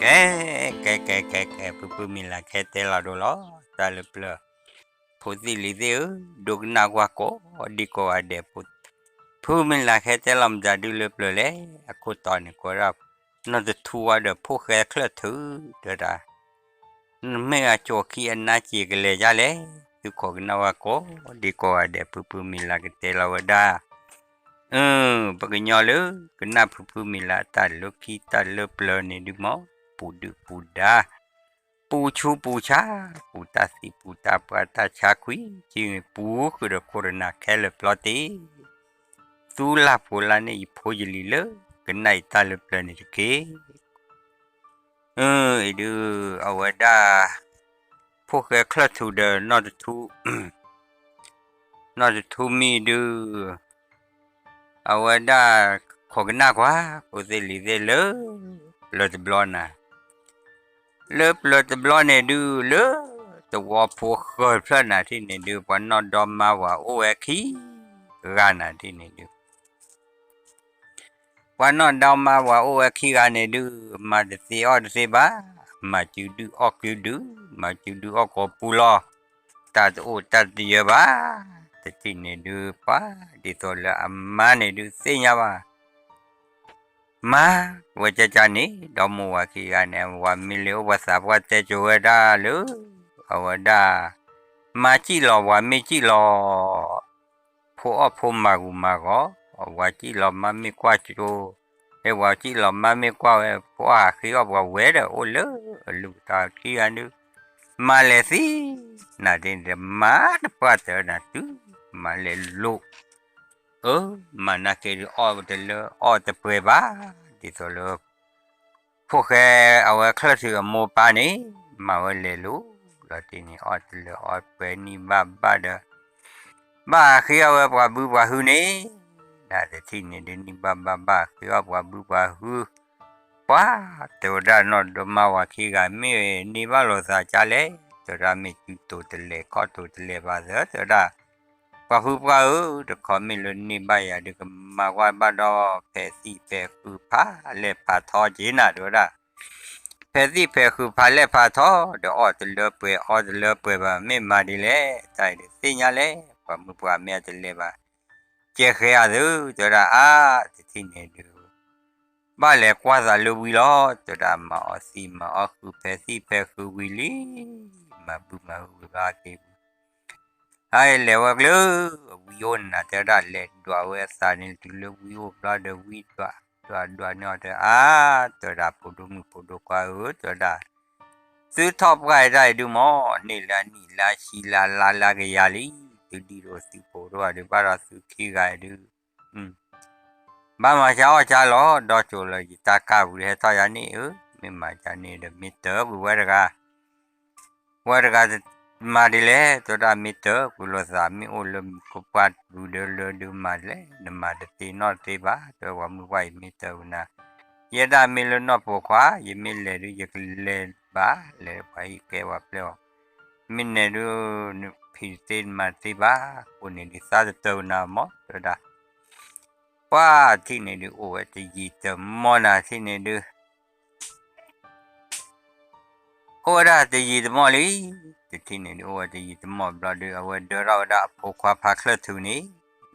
ကဲ ကဲ ကဲ ကဲ ကဲ ဖုဖုမံၤလၤကဟဲတဲလီၤဒိလီၤ တၢ်လၢပျၢၤ, ဖိသ့ၣ်လံၤသ့ၣ်ဧၢ, ဒိကနၣ်ကွၢ်ကိးဒံကိးဂၤဒဲး, ဖုမံၤလၤကဟဲတဲလီၤမတၤဒုလၢပျၢၤလဲၣ်, အခိၣ်တီန့ၣ်ကိးဒၣ် နီၢ်တထူဝါဒီးဖိၣ်ဃဲချၢၣ်ထုး တဲဝဲဒၣ် နမ့ၢ်အကိးခံအနါစ့ၢ်ကလဲၤဒ်လဲၣ်, သုခိးကနၣ်ဝဲကိးဒံကိးဂၤဒဲး ဖုဖုမံၤလၤကတဲလီၤဝဲဒၣ်, အၢ ပကညီလၢ ကနၣ်ဖုဖုမံၤလၤအတၢ်လၢခံတၢ်လၢပျၢၤန့ၣ်ဒုမ့ၢ် ပူၤဒုၣ်ပူၤဒါ, ပူၤဆူးပူၤဆါ, ပူၤတၢ်သံပူၤတၢ်ပှၢ်တၢ်ဆါခွံ, ကံပူၤဃုာ်ဒီးခိၣ်တနၢ်ခဲလၢာ်ပျီတ့ၢ် သူလၢ်ဖိလၢ်န့ၣ် ယဖိယလံၤလၢ ကနၣ်အံၤတၢ်လၢပျၢၤန့ၣ်တက့ၢ်. အၢ အံၤဒုး အဝဲဒၣ် ဖိၣ်ဃဲချၢၣ်ထူဒီး နီၢ်တထူ နီၢ်တထူမံၤဒုး အဝဲဒၣ် ခိးကနၣ်ကွၢ် ဖိသ့ၣ်လံၤသ့ၣ်လၢ ပျၢၤတဘျီနၤ လၢပျၢၤတဘျီန့ၣ်ဒုး လၢသဝီဖိဃၢၤဖျၢၣ်နၤထံၣ်န့ၣ်ဒုး ပှၤနီၢ်ဒီမါဝၤအိၣ်ဝဲခံဂၤနၤထံၣ်န့ၣ်ဒုး ပှၤနီၢ်ဒီမါဝၤအိၣ်ဝဲခံဂၤန့ၣ်ဒုး မၤတသ့အီၣ်တသ့ဘၣ်, မၤစုဒုၣ်အီၣ်ကုဒုၣ်, မၤစုဒုၣ်အီၣ်ကိးပူၤလီၤ. တၢ်တအိၣ်တၢ်တယၢဘၣ်, တထံၣ်န့ၣ်ဒုး ပှၤဒ်သိးလၢအမါန့ၣ်ဒုးသ့ၣ်ညါဘၣ် မါဝဲကၢ်ကၢ်န့ၣ် ဒီမိၢ်ဝၤခံဂၤန့ၣ် ဝၤမ့ၢ်လၢအိၣ်ပှၤသးပှၢ်တဲစိၤဝဲဒၣ်လၢ အဝဲဒၣ် မါစံၣ်လီၤ ဝၤမ့ၢ်စံၣ်လီၤ ဖိအီၣ်ဖိမၤဂူာ်မၤဂီၤ, ဝၤစံၣ်လီၤမါမ့ၢ်ကွၢ်စိၤ, ဟဲဝၤစံၣ်လီၤမါမ့ၢ်ကွၢ်ဝဲ ဖိအီၣ်ဟးဃ့အီၣ်ပှၤဝဲဒီးအိၣ်လၢအလူၢ်တၢ်ခံဂၤဒုး မၤလဲၤသံ နၤဒ်န့ၣ်ဒီး မါတပှၢ်တၢၢ်နၤတုၤ မၤလဲၤလိာ် အၢ မၤနၢ်က့ဒုး အီၣ်တလၢအီၣ်တပှဲၤဘၣ်, ဒ်သိးလၢ ဖိၣ်ဃဲအဝဲချၢၣ်ထုးအမိၢ်ပၢ်န့ၣ် မၤဝဲလဲၤလိာ် လီၤတံၢ်န့ၣ် အီၣ်တလၢအီၣ်ပှဲၤနံၣ်ဘၣ်ဘၣ်ဒီး ဘၣ်ဟးဃ့အီၣ်ဝဲပှၤဘုပှၤဟုန့ၣ်, နတထံၣ်န့ၣ်ဒုး နံၣ်ဘၣ်ဘၣ်ဘၣ်ဟးဃ့အီၣ်ပှၤဘုပှၤဟု ပှၤတဲဝဲဒၣ်နီၢ်ဒီမါဝၤခံဂၤ မ့ၢ်န့ၢ်ဘၣ်လိာ်သးကလဲၣ်, တဲဝဲဒၣ်မ့ၢ်စုတိၤတလဲၤ ခီၣ်တိၤတလဲၤဘၣ်သၢ တဲဝဲဒၣ် ပှၤဖုပှၢ်ဧၢ, တခီမ့ၢ်လၢန့ၢ်ဘၣ်ယၤဒုး ကမၤကွၢ်ဘၣ်ဒီး ဖဲးသံၣ်ဖဲးဃုဖးလဲၢ်ဖးထီက့ၤနၤ တဲဝဲဒၣ်, ဖဲးသံၣ်ဖဲးဃုဖးလဲၢ်ဖးထီ ဒီးအီၣ်တလၢပှဲၤအီတလၢပှဲၤဘၣ် မ့ၢ်မၤဒ်လဲၣ်, တၢ်အံၤဒုးသ့ၣ်ညါလဲၣ်, ပှၤမုၢ်ပှၢ်မ့ၢ်အတလဲၤဘၣ် ကဲဃဲအသု တဲဝဲဒၣ်အါ, တထံၣ်န့ၣ်ဒုး ဘၣ်လဲၤကွၢ်သးလၢဝံလီၤ, တဲဝဲဒၣ်မၤအီၣ်သံမၤအီၣ်ဃုဖဲးသံၣ်ဖဲးဃုဝံၤလံ, မၤဘုမၤဟုဝံၤဘျီက့ၤဝံၤ ဟဲလဲၤဝဲကျၢၤ ဝံအိၣ်နၤ တဲဝဲဒၣ် လဲၤဒွးဝဲအသးန့ၣ် တုၤလၢဝံအိၣ်ဘျီဒီးဝံဒွး ဒွးဒွးန့ၢ်အီၤတဲ အါ တဲဝဲဒၣ် ဖိဒိၣ်မုၣ်ဖိဒိၣ်ခွါဧၢ တဲဝဲဒၣ် သုထီၣ်ပှၢ်တၢ်အံၤဒုးမ့ၢ် န့ၢ်လၢအနံၣ်လၢအဆံလၢအလါလၢအကယၤလံ, သုဒံၣ်ဒိၣ်သုဖိဒိၣ်အီၤဒုး ဘၣ်ဒီးသုခံဂၤအံၤဒုး ဘၣ်မၤစၢၤအီၣ်စၢၤလီၤ, ဒီစိၤလၢယတၢ်ကၢ်ပူၤဒုးဟဲထီၣ်ယၤန့ၣ်ဧၢ, မ့ၢ်မၤစၢၤန့ၣ်ဒီးမ့ၢ်တၢ်ကွံာ်ဝဲတဂၤ ဝဲတဂၤ မၤဒ်လဲၣ် တဲဝဲဒၣ် မ့ၢ်တၢ်ကွံာ်လိာ်သး မ့ၢ်အိၣ်လၢမုၢ်ကပှၢ်ပူၤဒီးလၢဒုးမၤဒ်လဲၣ်, နမၤတသ့နီတသ့ဘၣ်, တဲဝဲပှၤမုၢ်ပှၢ်အံၤမ့ၢ်တၢ်ဝံၤနၤ, ယဲဒၣ်မ့ၢ်လၢနီၢ်ပိာ်ခွါ ယမ့ၢ်လဲၤဒုး ယကလဲၤဘၣ်, လဲၤပှၤဟံၣ်ကဲပှၤပျဲၢ်အီၤ, မ့ၢ်နဲၣ်ဒုး နဖံးတသ့နမၤတသ့ဘၣ်, အဃိန့ၣ်ဒုးသးတတၢၢ်ဝဲနၤမ့ၢ် တဲဝဲဒၣ် ပှၤထံၣ်န့ၣ်ဒုး အိၣ်ဝဲတယံာ်တမီၢ်နၤထံၣ်န့ၣ်ဒုး အိၣ်ဝဲဒၣ်တယံာ်တမီၢ်လံ, တထံၣ်န့ၣ်ဒုး အိၣ်ဝဲတယံာ်တမီၢ်ဘျီဒုး အဝဲဒၢထီၣ်ဝဲဒၣ်အဖိခွါဖးချၢၣ်ထူးန့ၣ်,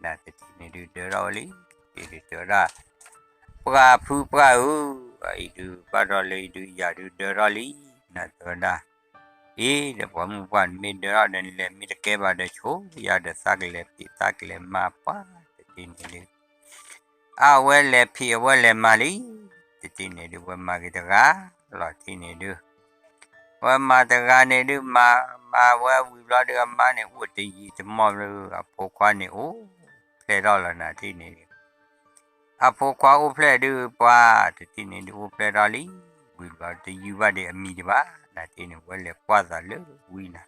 နတထံၣ်န့ၣ်ဒုး ဒၢထီၣ်ဝဲလံ, ဒ်ဒုးတဲဝဲဒၣ် ပှၤဖုပှၢ်ဧၢ, အံၤဒုး ဘၣ်ဒီးလၢအံၤဒုး ယၤဒုးဒၢထီၣ်လံ, နတဲဝဲဒၣ် အံၤဒီးပှၤမုၢ်ပှၢ်န့ၣ်မ့ၢ်ဒၢထီၣ်ဒီး နလဲၤမ့ၢ်တကဲဘၣ်ဒီးဆိၣ်ယၤဒီးသးကလဲၤဖံးသးကလဲၤမၤပှၤတထံၣ်န့ၣ်ဒုး အဝဲလဲၤဖံးအဝဲလဲၤမၤလံ, တထံၣ်န့ၣ်ဒုး ဝဲမၤက့ၤတဂၤလီၤထံၣ်န့ၣ်ဒုး ဝဲမၤတဂၤန့ၣ်ဒုး မၤ မၤဝဲဝံၤဘျီဒုး အမါန့ၣ်အိၣ်တယံာ်တမီၢ်ဘျီ အဖိခွါန့ၣ်အိၣ်ဖျဲၣ်ထီၣ်လီၤနၤထံၣ်န့ၣ်ဒုး အဖိခွါအိၣ်ဖျဲၣ်ဒုး ပှၤတထံၣ်န့ၣ်ဒုး အိၣ်ဖျဲၣ်ထီၣ်လံ, ဝံၤဘျီတယုၢ်ဘၣ်ဒံးအမံၤဒံးဘၣ် နၤထံၣ်န့ၣ် ဝဲလဲၤကွၢ်သးလၢဝံနၤ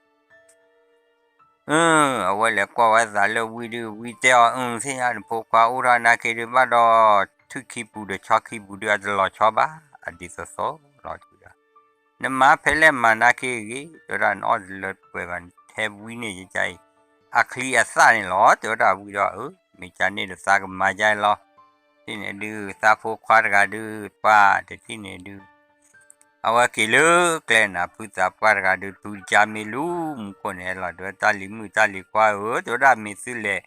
အဝဲလဲၤကွၢ်ဝဲသးလၢဝံဒုး ဝံတဲအီၤ အၢ သ့ၣ်ညါ နဖိခွါအိၣ်ထီၣ်နာ်က့ဒုး ဘၣ်ဒီး ထုၣ်ခံပူၤဒီးဆီခံပူၤဒုး အတလီၤဆီဘၣ် အဒ်သိးသိးလီၤဒုးဒီး နမၤဖဲလဲၣ်မၤနာ်က့ဂ့ၤ တဲဝဲဒၣ် နအီၣ်တလၢပှဲၤဘၣ် ထဲဝံန့ၣ်ယကအံၤ အချံအသၣ်န့ၣ်လီၤ တဲဝဲဒၣ်ဝံဒီး အၢ မ့ၢ်ကန့ၣ်ဒီးသးကမၤယါလီၤ ထံၣ်န့ၣ်ဒုး သးဖိခွါတဂၤဒုး ပှၤတထံၣ်န့ၣ်ဒုး အဝဲက့ၤလၢကျဲနၤ ဖုသးပှၢ်တဂၤဒုး ဖုကစၢ်မ့ၢ်လူၤမူခိၣ်န့ၣ်လီၤ တဲဝဲတၢ်လံၤမုၣ်တၢ်လံၤခွါဧၢ တဲဝဲဒၣ် မ့ၢ်သုလဲၤ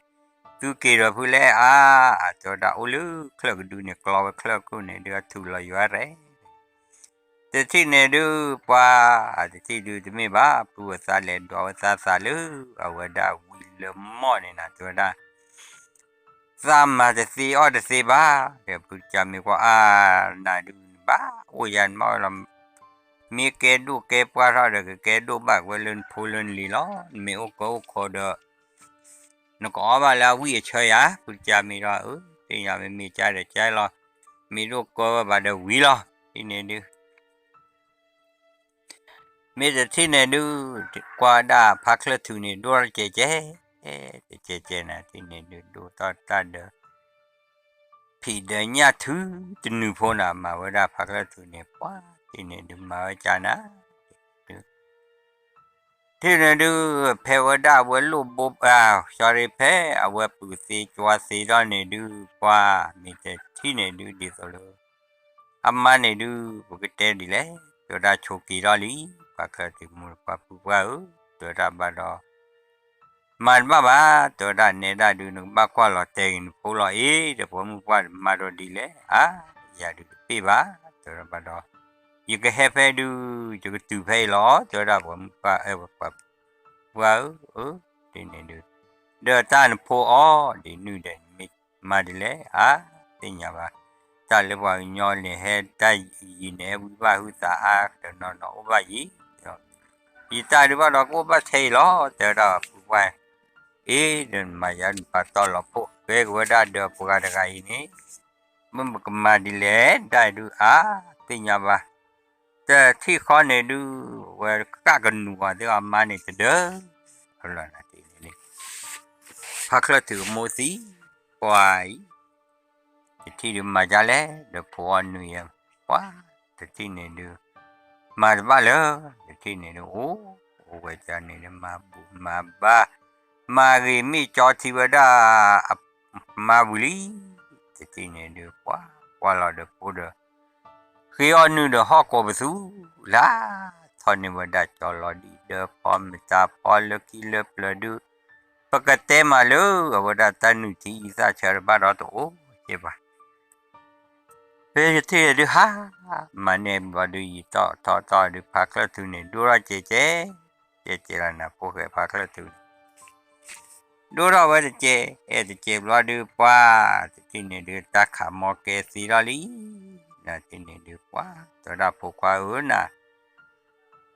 သုက့ၤဒီးဖုလဲၣ်အါ တဲဝဲဒၣ် အိၣ်လၢချၢၣ်ကဒုန့ၣ် ကျီဝဲချၢၣ်ခိၣ်န့ၣ်ဒုး အထူးလီၤယွၤရဲၣ် တထံၣ်န့ၣ်ဒုး ပှၤ တထံၣ်ဒုးတမ့ၢ်ဘၣ် ဖုအသးလဲၤဒွးဝဲသးသးလၢ အဝဲဒၣ်ဝံၤလၢမီၢ်န့ၣ်နၤ တဲဝဲဒၣ် သးမၤတသ့အီၣ်တသ့ဘၣ် ဒီးဖုကစၢ်မ့ၢ်ကွၢ်အါ နၤဒုးနဘၣ်အိၣ်ယၤနမီၢ်လီၤ မ့ၢ်ကဲဒိၣ်ကဲပှၢ်ထီၣ်ဒီး ကကဲဒိၣ်ဘၣ်ဝဲလၢနဖိလၢနလံၤလီၤ နမ့ၢ်အိၣ်ကၢအိၣ်ခိးဒီး နကအီၣ်ဘၣ်လၢအဝံၣ်အဆၢယၤ ဖုကစၢ်မ့ၢ်ဒီး အၢ သ့ၣ်ညါမ့မ့ၢ်ကါဒီးကါလီၤ မ့ၢ်ဒိၣ်ကၢဝဲဘၣ်ဒီးဝံၤလီၤ တထံၣ်န့ၣ်ဒုး မ့ၢ်တထံၣ်န့ၣ်ဒုး ကွၢ်ဒၣ်ဖါချၢၣ်ထူးန့ၣ် ဒိၣ်ထီၣ်ကဲကဲ တကဲကဲနၤ တထံၣ်န့ၣ်ဒုး ဒိၣ်ထီၣ်တၢ်ဒီး ဖံးဒီးညၣ်ထုတနုာ်ဖိနၤ မၤဝဲဒၣ်ဖါချၢၣ်ထူးန့ၣ် ပှၤတထံၣ်န့ၣ်ဒုး မၤဝဲကါနၤ တထံၣ်န့ၣ်ဒုး ဖဲဝဲဒၣ်အဝဲလိၣ်ဘိ sorry ဖဲအဝဲပုၢ်သ့ကွၢ်သ့ထီၣ်န့ၣ်ဒုး ပှၤမ့ၢ်တထံၣ်န့ၣ်ဒုး ဒ်သိးလၢ အမါန့ၣ်ဒုး ပကတဲဒ်လဲၣ် တဲဝဲဒၣ်ဆိးက့ၤထီၣ်လံ ဖါချၢၣ်ထူးမိၢ်ပှၢ်ဖုပှၢ်ဧၢ တဲဝဲဒၣ်ဘၣ်ဒီး မၤတဘၣ်ဘၣ် တဲဝဲဒၣ်နဲဒၣ်ဒုး နကဘၣ်ကွၢ်လီၤတဲာ်က့ၤနဖိလီၤအ့ ဒီးပှၤမုၢ်ပှၢ်မၤဒီးဒ်လဲၣ် အါ ယၤဒုးတပ့ၢ်ဘၣ် တဲဝဲဒၣ်ဘၣ်ဒီး ယကဟဲဖဲဒုး ယကတုၤဖဲအံၤလီၤ တဲဝဲဒၣ်ပှၤမုၢ်ပှၢ် ပှၤ ပှၢ်ဧၢ တထံၣ်န့ၣ်ဒုး ဒီးတၢ်နဖိအီၣ်ဒ်နုၣ်ဒီး နမ့ၢ်မၤဒ်လဲၣ် အါ သ့ၣ်ညါဘၣ် တၢ်လၢပှၤကညီန့ၣ် ဟဲတၢ်ယံာ်န့ၣ် ဟဲဝံဘၣ်ဟုသးအါ တနီၤနီၤအိၣ်ဘၣ်ယံာ် ယတၢ်ဒုးဘၣ်ဒီးကအိၣ်ဘၣ်ထဲအံၤလီၤ တဲဝဲဒၣ်ဖုပှၢ် အ့ ဒီးနမၤယၤနပာ်တီလီၤဖိးကဲက့ၤဝဲဒၣ်ဒီးပှၤတဂၤအံၤန့ၣ် မ့ၢ်ပကမၤဒ်လဲၣ် ဒၣ်ဒုးအါ သ့ၣ်ညါဘၣ် တထံၣ်ဃီန့ၣ်ဒုး ဝဲဃၣ်ကနူၤအီၤသ့ၣ်အီၤမါန့ၣ်တဒၢ ဖါချၢၣ်ထူးအမိၢ်သံ ပှၤအံၤ တထံၣ်ဒုးမၤဒ်လဲၣ် ဒီးဖိအီၣ်နုၢ်ယဲ ပှၤ တထံၣ်န့ၣ်ဒုး မၤတဘၣ်လၢ တထံၣ်န့ၣ်ဒုး အိၣ် အိၣ်ဝဲဒၣ်န့ၣ်ဒုး မၤဘူၣ်မၤဘါ မၤဂ့ၤမ့ၢ်ကၠီထံဝဲဒၣ် အမါဝံၤလံ တထံၣ်န့ၣ်ဒုး ပှၤ ကွၢ်လီၤဒီးဖိဒီး ဃ့အီၣ်နုၢ်ဒီးဟီၣ်ကိးပသူ လၢထီၣ်န့ၢ်ဝဲဒၣ်ကၠီလီၤဒံး ဒၢဖီမတၤဖီလၢခံလၢပျၢၤဒုး ပကတဲမးလၢ အဝဲဒၣ်တၢ်နုၢ်ထံအံသၣ်ဆၢတဘၣ်ဒီးတအိၣ်ကဲဘၣ် ဖဲယထံၣ်ဒုးဟါ မၤန့ၢ်ဘျီဒုး ယံာ်ထီၣ်ထီၣ်ထီၣ်ဒုး ဖါချၢၣ်ထူးန့ၣ် ဒိၣ်ထီၣ်ကဲကဲ ကဲကဲလီၤနၤ ဖိၣ်ဃဲဖါချၢၣ်ထူးန့ၣ် ဒိၣ်ထီၣ်ဝဲတကဲ အဲၣ်တကဲဘျီဒုး ပှၤ တထံၣ်န့ၣ်ဒုး တၢ်ခးမီကဲသံထီၣ်လံ နထံၣ်န့ၣ်ဒုး ပှၤ တဲဝဲဒၣ်ဖိခွါဧၢနၤ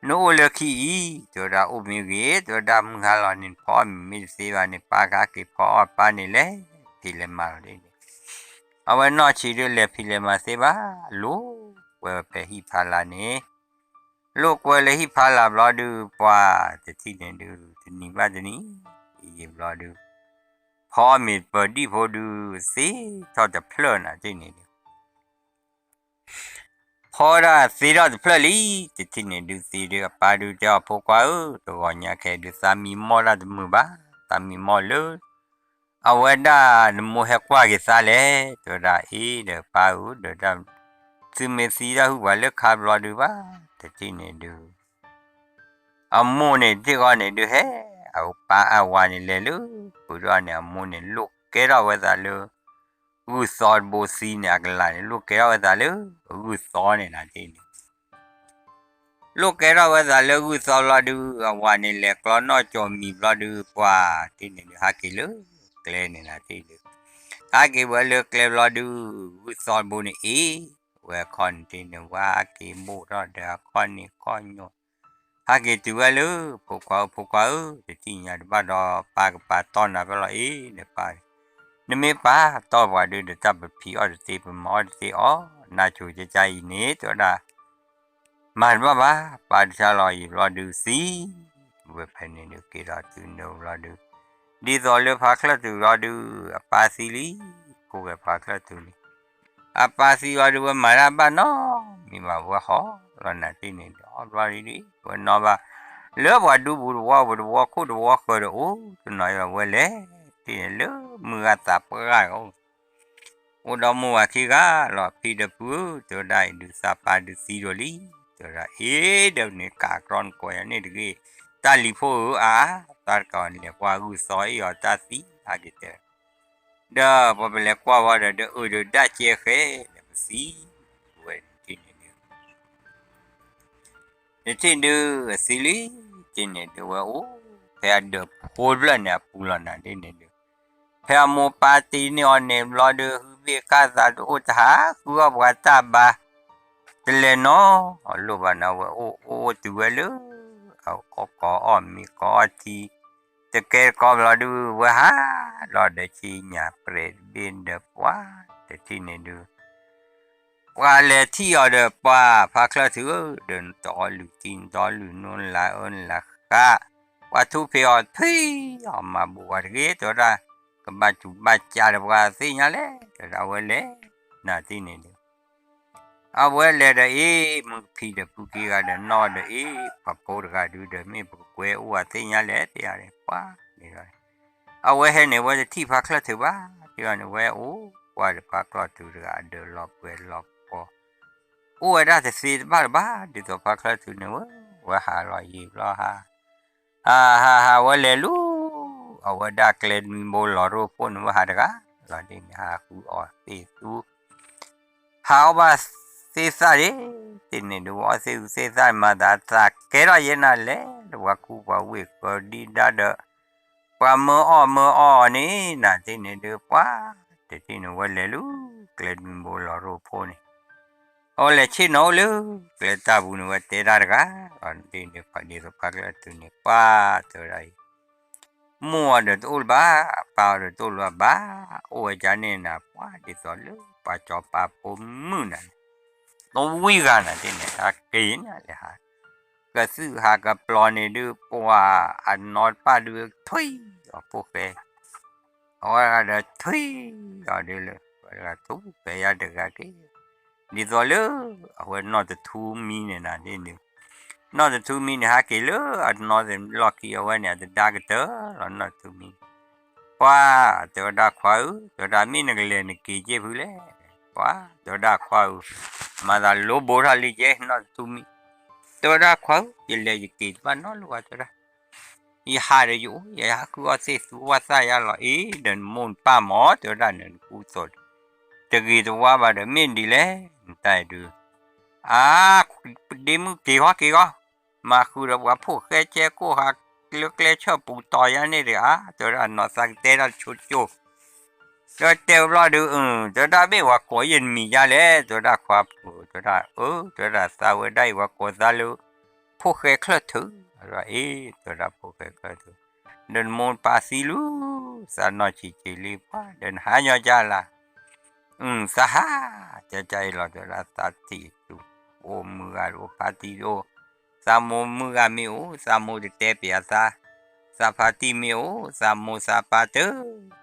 နအိၣ်လၢခံအံၤ တဲဝဲဒၣ်အိၣ်မ့ၢ်ဂ့ၤ တဲဝဲဒၣ်မုၢ်ဟါလီၤန့ၣ် နဖီအီၣ်မ့ၤမ့ၢ်တသ့ဘၣ်န့ၣ် ပၢ်ကဟဲက့ၤဖီအီၣ်ပၢ်န့ၣ်လဲၤ ဖံးလဲၤမၤလီၤဒ်န့ၣ် အဝဲနီၢ်ဆံးဒုးလဲၤဖံးလဲၤမၤသ့ဘၣ် လိာ်ကွဲဝဲဖဲဟံၣ်ဖီလာ်န့ၣ် လိာ်ကွဲလၢဟံၣ်ဖီလာ်ဘျီဒုး ပှၤ တထံၣ်န့ၣ်ဒုး တနံၤဘၣ်တနံၤ ယံာ်ဘျီဒုး ဖီအီၣ်မ့ၤပၢၤဒံၣ်ဖိဒုး သ့ထီၣ်တဖျၢၣ်နၤတထံၣ်န့ၣ်ဒုး ဖီဒၣ်သ့ထီၣ်တဖျၢၣ်လံ တထံၣ်န့ၣ်ဒုးသံဒုး အပၢ်ဒုးတဲအီၤ ဖိခွါဧၢ တဂီၤညါခဲဒုး သးမံမီၢ်ဒၣ်တမုာ်ဘၣ် သးမံမီၢ်လၢ အဝဲဒၣ်နမိၢ်ဟဲကွၢ်က့ၤသးလဲၣ် တဲဝဲဒၣ်အ့ ဒီးပၢ်ဧၢ ဒီး သုမ့ၢ်သံဒၣ်ဟုၣ်ပှၤလၢခါဘျီဒုးဘၣ် တထံၣ်န့ၣ်ဒုး အမိၢ်န့ၣ်တထံၣ်ဃီန့ၣ်ဒုးဟဲ အပၢ်အဝၤန့ၣ်လဲၤလၢ ပူၤဒီးန့ၣ် အမိၢ်န့ၣ်လိၣ်ကဲထီၣ်ဝဲသးလၢ ဂုၢ်သီတဘိသံန့ၣ် အကလၤန့ၣ် လိၣ်ကဲထီၣ်ဝဲသးလၢ ဂုၢ်သီန့ၣ်နၤတထံၣ်န့ၣ် လိၣ်ကဲထီၣ်ဝဲသးလၢဂုၢ်သီဘျီဒုး အဝၤန့ၣ်လဲၤကျီနီၣ်ကၠီၤမံၤဘျီဒုး ပှၤတထံၣ်န့ၣ်ဒုး ဟးက့ၤလၢကျဲန့ၣ်နၤတထံၣ်ဒုး ဟးက့ၤဝဲလၢကျဲဘျီဒုး ဂုၢ်သီတဘိန့ၣ်အ့ၣ် ဝဲအခီၣ်န့ၣ်တထံၣ်န့ၣ် ဝဲဟးက့ၤဘိၣ်ထီၣ်ဒီးအခီၣ်န့ၣ်ခီၣ်ညီ ဟဲက့ၤတုၤဝဲလၢ ဖိခွါဧၢ ဖိခွါဧၢ တထံၣ်ညါတဘၣ်ဒီး ပၢ်ကပာ်တီၢ်နၤဖဲလီၤအ့ၣ် နပၢ် နမ့ၢ်ပာ်တီၢ်ပှၤဒုးဒီး တၢ်ပဖံးအီၣ်တသ့ ပမၤအီၣ်တသ့အီၤ နါစိၤကကါအံၤန့ၣ် တဲဝဲဒၣ် မၤတဘၣ်ဘၣ် ပၢ်တဆါလီၤအံၤဘျီဒုးသံ ဝဲဖဲန့ၣ်ဒုးက့ၤထီၣ်တုၤနုာ်ဘျီဒုး ဒ်သိးလၢဖါချၢၣ်ထူးဘျီဒုး အပၢ်သံလံ ဖိၣ်ဃဲဖါချၢၣ်ထူးန့ၣ် အပၢ်သံဘျီဒုး ဝဲမၤတၢ်ဘၣ်နီတမံၤဘၣ် ဝဲဟီၣ်လီၤနၤတထံၣ်န့ၣ်ဒုး အီၣ်ဘျီဒုး ဝဲနီၣ်ဘၣ် လၢပှၤဒူပူၤတဝီပူၤ တဝီခိၣ်တဝီဃၢၤဒီး အိၣ်တနီၤအံၤ ဝဲလဲၤတထံၣ်န့ၣ် လၢမုၢ်ဂၤသးပှၢ်ဂၤ အိၣ်ဒီးမိၢ်ဝၤခံဂၤလီၤ ဖံဒီးပုၢ်ဧၢ တဲဝဲဒၣ်အံၤဒုး သးပၢ်ဒုးသံဒိၣ်လံ တဲ တဲဝဲဒၣ်အ့ၣ်ဒီးန့ၣ် ကးကြီနကိးယၤန့ၣ်တဂ့ၤ, တၢ်လံၤဖိဧၢအါ, သးတကးအီၤလဲၤကွၢ်ဂုၢ်သီအ့ၣ်အီၤတၢ်သံဟဲက့ၤတဲ ဒီးပှၤပလဲၤကွၢ်ဝဲဒီး ဒီးအုးဒီးဒၣ်ကဲဃဲလဲၣ်ပသံ, ဝဲန့ၣ်တထံၣ်န့ၣ်ဒုး တထံၣ်ဒုးအသံလံ, တထံၣ်န့ၣ်ဒုးဝဲအိၣ်ဖဲအဒၢးဖိတဖျၢၣ်န့ၣ် အပူၤလီၤနၤဒ်န့ၣ်ဒုး, ဖဲအမိၢ်ပၢ်တ့န့ၢ်အီၤန့ၣ်ဘျီဒုး ဟုဘ့ၣ်ကၢ်သးတအိၣ်တဟးဃုအီၣ်ပှၤတၢ်ဘါ တလဲၤနီလိၣ်ဘၣ်နၤ ဝဲအိၣ်အိၣ်တုၤဝဲလၢ အကိးအီၣ်မ့ၤကိးအီၣ်ထံ တကဲတကိးဘျီဒုး ဝဲဟးလီၤဒီးဆ့ညါပြဲးတဘ့ၣ်ဒီးပှၤတထံၣ်န့ၣ်ဒုး ပှၤလဲၤထံၣ်အီၤဒီးပှၤဖါချၢၣ်ထူဧၢ, ဒီးနတအီလုၢ်ထံ နတအီလုၢ်နိ နလၢအၢနလၢဃါ, ပှၤထူဖံးအီၤထွံၣ်အီၤမၤဘူးပှၤတဂ့ၤ တဲဝဲဒၣ်, ကဘၣ်စူၤဘၣ်စၢ်ဒီးပှၤသ့ၣ်ညါလဲၣ် တဲဝဲဒၣ် အဝဲလဲၤ နၤတထံၣ်န့ၣ်ဒုး အဝဲလဲၤဒီးအ့ၣ် မုၢ်ကဖံးဒီးဖုက့ဂၤဒီးနီၢ်ဒီးအ့ၣ် ပှၤဖိတဂၤဒုးဒီး မ့ၢ်ပကကွဲအိၣ်အသ့ၣ်ညါလဲၣ် တဲယၤန့ၣ် ပှၤန့ၣ် အဝဲဟဲန့ၣ် ဝဲတထံၣ်ဖါချၢၣ်ထူဘၣ် တဲယၤန့ၣ် ဝဲအိၣ်ကွၢ်ဒီးဖါချၢၣ်ထူတဂၤ အဒၢးလီၤပှဲၤလီၤပှီၤ အိၣ်ဝဲဒၣ်တသ့တဘၣ်တဘၣ် ဒ်သိးဖါချၢၣ်ထူန့ၣ်ဝဲ ဝဲဟးလီၤယံာ်ဘျီဟး ဟးဟးဟး ဝဲလဲၤလူၤ အဝဲဒၣ်ကျဲနွံဘိလီၤရိၣ်ဖှိၣ်န့ၣ် ဝဲဟးတဂၤလီၤဒ်န့ၣ် ဟးဃုအီၣ်သ့ၣ်သူ ဟးအီၣ်ဘၣ်သ့ၣ်သၣ်ဒ် တထံၣ်န့ၣ်ဒုး ဝဲအီၣ်သ့ၣ်သူသ့ၣ်သၣ် မၤသးသးကဲထီၣ်ယဲနၤလဲၣ် ဒီးပှၤကူပှၤဝ့ၢ်ဃၢၤဒံဒၣ်ဒီး ပှၤမၢအီၣ်မၢအီၣ်အီၤန့ၣ် နၤတထံၣ်န့ၣ်ဒုး ပှၤ တထံၣ်န့ၣ်ဝဲလဲၤလူၤ ကျဲနွံဘိလီၤရိၣ်ဖှိၣ်န့ၣ် အဝဲလဲၤဆ့ၣ်နီၤအိၣ်လၢ ကျဲတၢ်ပူၤန့ၣ် ဝဲတဲတၢ်တဂၤလီၤ ဒ်န့ၣ် ဒ်သိးဖါချၢၣ်ထူန့ၣ် ပှၤတဲဝဲဒၣ်အံၤ မိၢ်အီၤဒီးတအိၣ်လၢၤဘၣ် ပၢ်အီၤဒီးတအိၣ်လၢၤဘၣ် အိၣ်ဝဲဒ်န့ၣ်နၤ ပှၤဒ်သိးလၢပှၤစီၤပၤဖိမုၣ်နၤန့ၣ် တဝံၣ်ဂၤနၤတထံၣ်န့ၣ် ဟးက့ၤညါလဲၣ်ဟး ကသုၣ်ဟးကပျီၤန့ၣ်ဒုး ပှၤအနီၢ်တပၣ်ဒုးထွံၣ်အီၤဖိၣ်ဃဲ အဝဲဒီးထွံၣ်အီၤဒ် လၢ ထူၣ်ဖဲယါတဂၤက့ၤ ဒ်သိးလၢ အဝဲနီၢ်တထူမံန့ၣ်နၤဒ်န့ၣ် နီၢ်တထူမံန့ၣ် ဟးက့ၤလၢအနီၢ်သ့ၣ်လီၢ်ခံအဝဲန့ၣ် အတဒါကတၢၢ်လီၤနီၢ်တထူမံ ပှၤ တဲဝဲဒၣ်ခွါဧၢ တဲဝဲဒၣ်မ့ၢ်နကလဲၤနက့ၤက့ၤဖုလဲၣ် ပှၤ တဲဝဲဒၣ်ခွါဧၢ မၤသးလိဘိထီၣ်လံကဲ နီၢ်တထူမံ တဲဝဲဒၣ်ခွါဧၢ ယလဲၤယက့ၤတဘၣ်နီတဘျီဘၣ် တဲဝဲဒၣ် ယဟးဒီးယအိၣ် ယဟးဃုအီၣ်သ့ၣ်သူဝၣ်သၣ်ယါလီၤ အ့ ဒီးနမိၢ်နပၢ်မၢ တဲဝဲဒၣ်န့ၣ် နကူသိး တဂ့ၤတဝါဘၣ်ဒီး မ့ၢ်ဒ်လဲၣ် နတၢ်အံၤဒုး အါ ဒ့မုၣ်က့ၤဃီက့ၤဃီ မၤဃုာ်ဒီးပှၤဖိၣ်ဃဲကဲကိၢ်ဟး လၢကျဲဆၢၣ်ပူၤတီၤယါန့ၣ်ဒီး အါ တဲဝဲဒၣ်နီၢ်သးကတဲတၢ်တဆိကၠိ တဲတဲဝဲဘျီဒုး တဲဝဲဒၣ်မ့ၢ်ပှၤကိးယဲၢ်နမံၤယါလဲၣ် တဲဝဲဒၣ်ခွါဖိ တဲဝဲဒၣ် အၢ တဲဝဲဒၣ်သးဝဲဒၣ်အံၤ ပှၤကိးသးလၢ ဖိၣ်ဃဲချၢၣ်ထူ အ့ တဲဝဲဒၣ်ဖိၣ်ဃဲချၢၣ်ထူ ဒီးနမိၢ်နပၢ်သံလံ သးနီၢ်ဆံးဆံးလံ ပှၤဒီးနဟါညီကၢ်လၢ် သးဟး ကၢ်ကၢ်အံၤလီၤ တဲဝဲဒၣ်သးထံၣ်သူ အိၣ်မုၢ်ဂၤတအိၣ် ဖါတံၢ်တအိၣ် သးမိၢ်မုၢ်ဂၤမ့ၢ်အိၣ် သးမိၢ်တတဲပၠးသး သးဖါတံၢ်မ့ၢ်အိၣ် သးမိၢ်သးပၢ်တ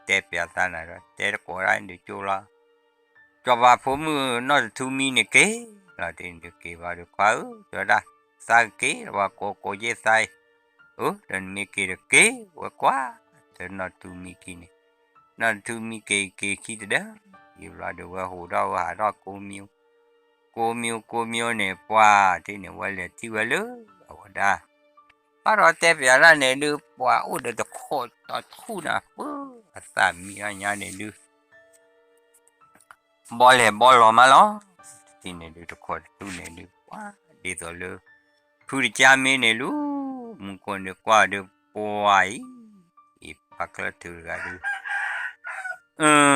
တဲပၠးသးနၤဒီး တဲတကိးဒၣ်ဒုးကၠိလီၤ စီၤပၤဖိမုၣ်နီၢ်တထူမံန့ၣ်က့ၤလီၤ တဲန့ၣ်က့ၤဘၣ်ဒီးခွါဧၢ တဲဝဲဒၣ် သးကက့ၤ ပှၤကိးကိးယဲၢ်သးအံၤ အၢ ဒီးနမ့ၢ်က့ၤဒီးက့ၤ ဝဲကွၢ် တဲနီၢ်တထူမံခံန့ၣ် နီၢ်တထူမံက့ၤက့ၤခံတဒၢ ယံာ်ဘျီဒီးဝဲဟူးထီၣ်ဝဲဟးထီၣ်ကိးမံၤ ကိးမံၤကိးမံၤန့ၣ် ပှၤတထံၣ်န့ၣ် ဝဲလဲၤထံၣ်ဝဲလၢ အဝဲဒၣ် ဘၣ်ဒီးတဲပၠးဒၣ်န့ၣ်ဒုး ပှၤအိၣ်ဒီးတခိးတထူၣ်နၤ ပှၤအသးမံအီၣ်ညါန့ၣ်ဒုး ဘီလဲၤဘီလီၤမးလီၤ တထံၣ်န့ၣ်ဒုး တခိးတထူၣ်န့ၣ်ဒုး ပှၤဒ်သိးလၢ ဖုတကါမ့ၢ်န့ၣ်လူၤ မူခိၣ်န့ၣ်ကွၢ်ဒီး ပှၤအံၤ အံၤဖါချၢၣ်ထူတဂၤဒုး နးနး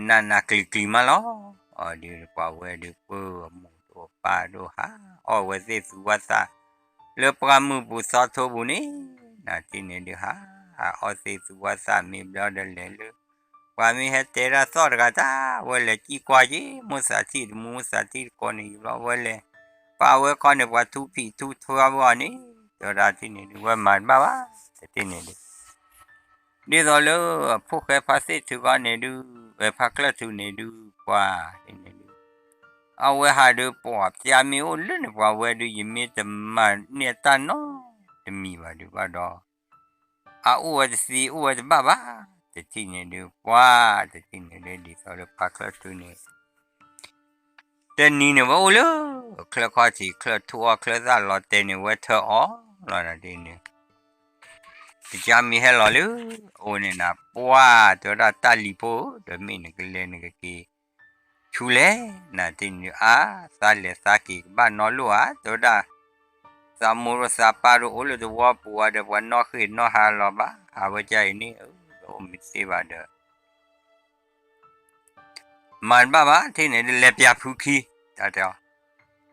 ကျံၤကျံၤမးလီၤ အီၤဒုးပှၤဝဲဒုး ပၢအမိၢ်ဒိၣ်ပၢ်ဒိၣ်ဟး အီၣ်ဝဲသ့ၣ်သူဝၣ်သၣ် လၢပှၢ်မုၢ်ပူၤသီထိပူၤန့ၣ် နၤတထံၣ်န့ၣ်ဒုးဟး အီၣ်သ့ၣ်သူဝၣ်သၣ်မ့ၢ်ဘျီဒီးလဲၤလၢ ပှၤမ့ၢ်ဟဲတဲဒၣ်သီၣ်တဂၤတၢ် ဝဲလဲၤစံၣ်ကွၢ်က့ၤ မိၢ်သးထံၣ်တမူ မိၢ်သးထံၣ်တကိးန့ၣ် ယံာ်ဘျီဝဲလဲၤ ပာ်ဝဲခီန့ၣ် ပှၤထူဖံးထူထွါဝဲအီၤန့ၣ် တဲဝဲဒၣ်တထံၣ်န့ၣ်ဒုး ဝဲမၤတဘၣ်ဘၣ် တထံၣ်န့ၣ်ဒုး ဒ်သိးလၢ ဖိၣ်ဃဲဖါသ့ၣ်ထုခီန့ၣ်ဒုး ဖါချၢၣ်ထူန့ၣ်ဒုး ပှၤတထံၣ်န့ၣ်ဒုး အဝဲဟးဒုး ပှၤပျၢ်မ့ၢ်အိၣ်လၢန့ၣ် ပှၤဝဲဒုး ယမ့ၢ်တမၤန့ၢ်တၢ်နီတမံၤဘၣ်ဒုးဘၣ်ဒီး အအိၣ်ဝဲတသ့ အိၣ်ဝဲတဘၣ်ဘၣ် တထံၣ်န့ၣ်ဒုး ပှၤတထံၣ်န့ၣ်ဒုး ဒ်သိးလၢဖါချၢၣ်ထူန့ၣ် တ တနံၤန့ၣ်ဝဲအိၣ်လၢ ချၢခီၣ်ထံး ချၢထူအီၣ်ချၢသၣ်လီၤတဲာ်န့ၣ် ဝဲထၢအီၣ်လီၤနၤဒ်န့ၣ်, တကမံၤဟဲလီၤလၢ အအိၣ်န့ၣ်နၤ ပှၢ်တဲဝဲဒၣ် တၢ်လံၤဖိဧၢ, ဒီးမ့ၢ်နကလဲၤနကက့ၤ ဆူလဲၣ်နၤဒ်န့ၣ်ဒုး အါ သးလဲၤသးက့ၤကဘၣ်နီတလိၣ်ဧါ တဲဝဲဒၣ်, သးမိၢ်ဒီးသးပၢ်ဒီးအိၣ်လၢသဝီပူၤဧါဒီး ပှၤနီၣ်ဃ့ၢ်နီၣ်ဟးလီၤဘၣ် အဝဲကါအံၤန့ၣ် အိၣ်မ့ၢ်သ့ဘၣ်ဒီး မၤတဘၣ်ဘၣ် ထံၣ်န့ၣ်ဒုး လဲၤပျးဖုခံ, တၢ်တဲ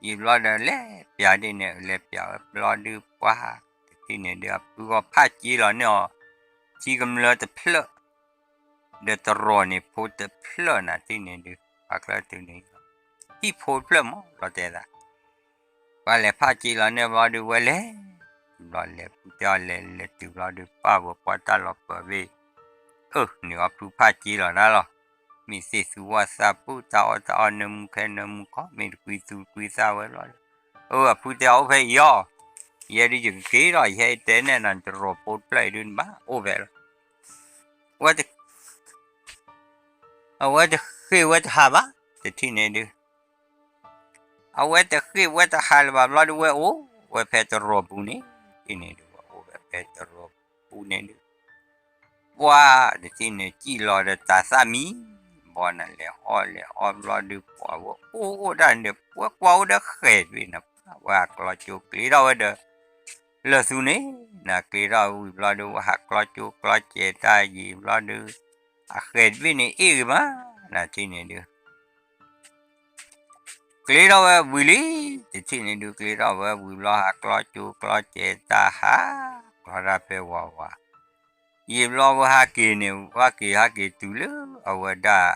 အီၤ, ယံာ်ဘျီဒီး လဲၤပျးဒ်န့ၣ် လဲၤပျးဝဲဘျီဒုး ပှၢ်တထံၣ်န့ၣ်ဒုး အဖုဂီၢ်ဖးက့လီၤန့ၢ်အီၤ ထံကမျၢတဖျၢၣ် ဒီးတရီၤန့ၣ်ဖိတဖျၢၣ်နၤထံၣ်န့ၣ်ဒုး ပှၤချၢတုၤန့ၣ် ဟံၣ်ဖိတဖျၢၣ်မး လီၤတဲာ်သး ပှၤလဲၤဖးက့လီၤန့ၢ်ဘျီဒုး ဝဲလဲၤ ဘျီလဲၤဖုတဲအီၤလဲၤလဲၤတုၤဘျီဒုး ပၢ်ဝဲပှၢ်တၢ်လီၤပၢၤဘ့ၣ် အၢ န့ၣ်အီၤဖုဖးက့လီၤဒၣ်လီၤ, မ့ၢ်သ့ၣ်သူဝၣ်သးပူၣ် တၢ်အီၣ်တၢ်အီ နၢမူခဲနၢမူခီ မ့ၢ်တကွံသူတကွံသၣ်ဝဲဘျီဒုး, အၢ အဖုတဲအီၤအိၣ်ဖဲအံၤအီၤ, ယဲဒုးယကက့ၤဒီး ယဟဲတဲနဲၣ်နၤတရီၤဖိတဖျၢၣ်အံၤဒုးနဘၣ်အိၣ်ဖဲလီၤ, ဝဲ အဝဲတဃ့ၢ်ဝဲတဟးဘၣ်, တထံၣ်န့ၣ်ဒုး အဝဲတဃ့ၢ်ဝဲတဟးလၢၤဘၣ်ဘျီဒုး ဝဲအိၣ်ဝဲဖဲတရီၤပူၤန့ၣ်, ထံၣ်န့ၣ်ဒုး ဝဲအိၣ်ဝဲဖဲတရီၤပူၤန့ၣ်ဒုး, ပှၢ်တထံၣ်န့ၣ် စံၣ်လီၤဒီးတၢ်သၣ်မံ, ဘီနၤလဲၤအီၣ်လဲၤအီဘျီဒုး ပှၢ်ဝဲအိၣ်အိၣ်ဒၣ်န့ၣ် ပှဲၤကွၢ်အိၣ်ဒီးဃဲၤတဘ့ၣ်န့ၣ် ပှၢ်ဝဲဟးကျီကၠိကျ့ထီၣ်ဝဲဒီး လၢာ်သူန့ၣ်, နၤကျ့ထီၣ်ဝံၤဘျီဒုး ဝဲဟးကျီကၠိကျီကဲၤတၢ်ယံာ်ဘျီဒုး, အဃဲၤတဘ့ၣ်န့ၣ်အ့ၣ်ဂ့ၤမး, နၤထံၣ်န့ၣ်ဒုး ကျ့ထီၣ်ဝဲဝံၤလံ, တထံၣ်န့ၣ်ဒုး ကျ့ထီၣ်ဝဲဝံၤဘျီ ဟးကျီကၠိကျီကဲၤတၢ်ဟး, ကျီတၢ်ဖဲဝးဝး, ယံာ်ဘျီဝဲဟးက့ၤန့ၣ် ဟးက့ၤဟးက့ၤတုၤလၢအဝဲဒၣ်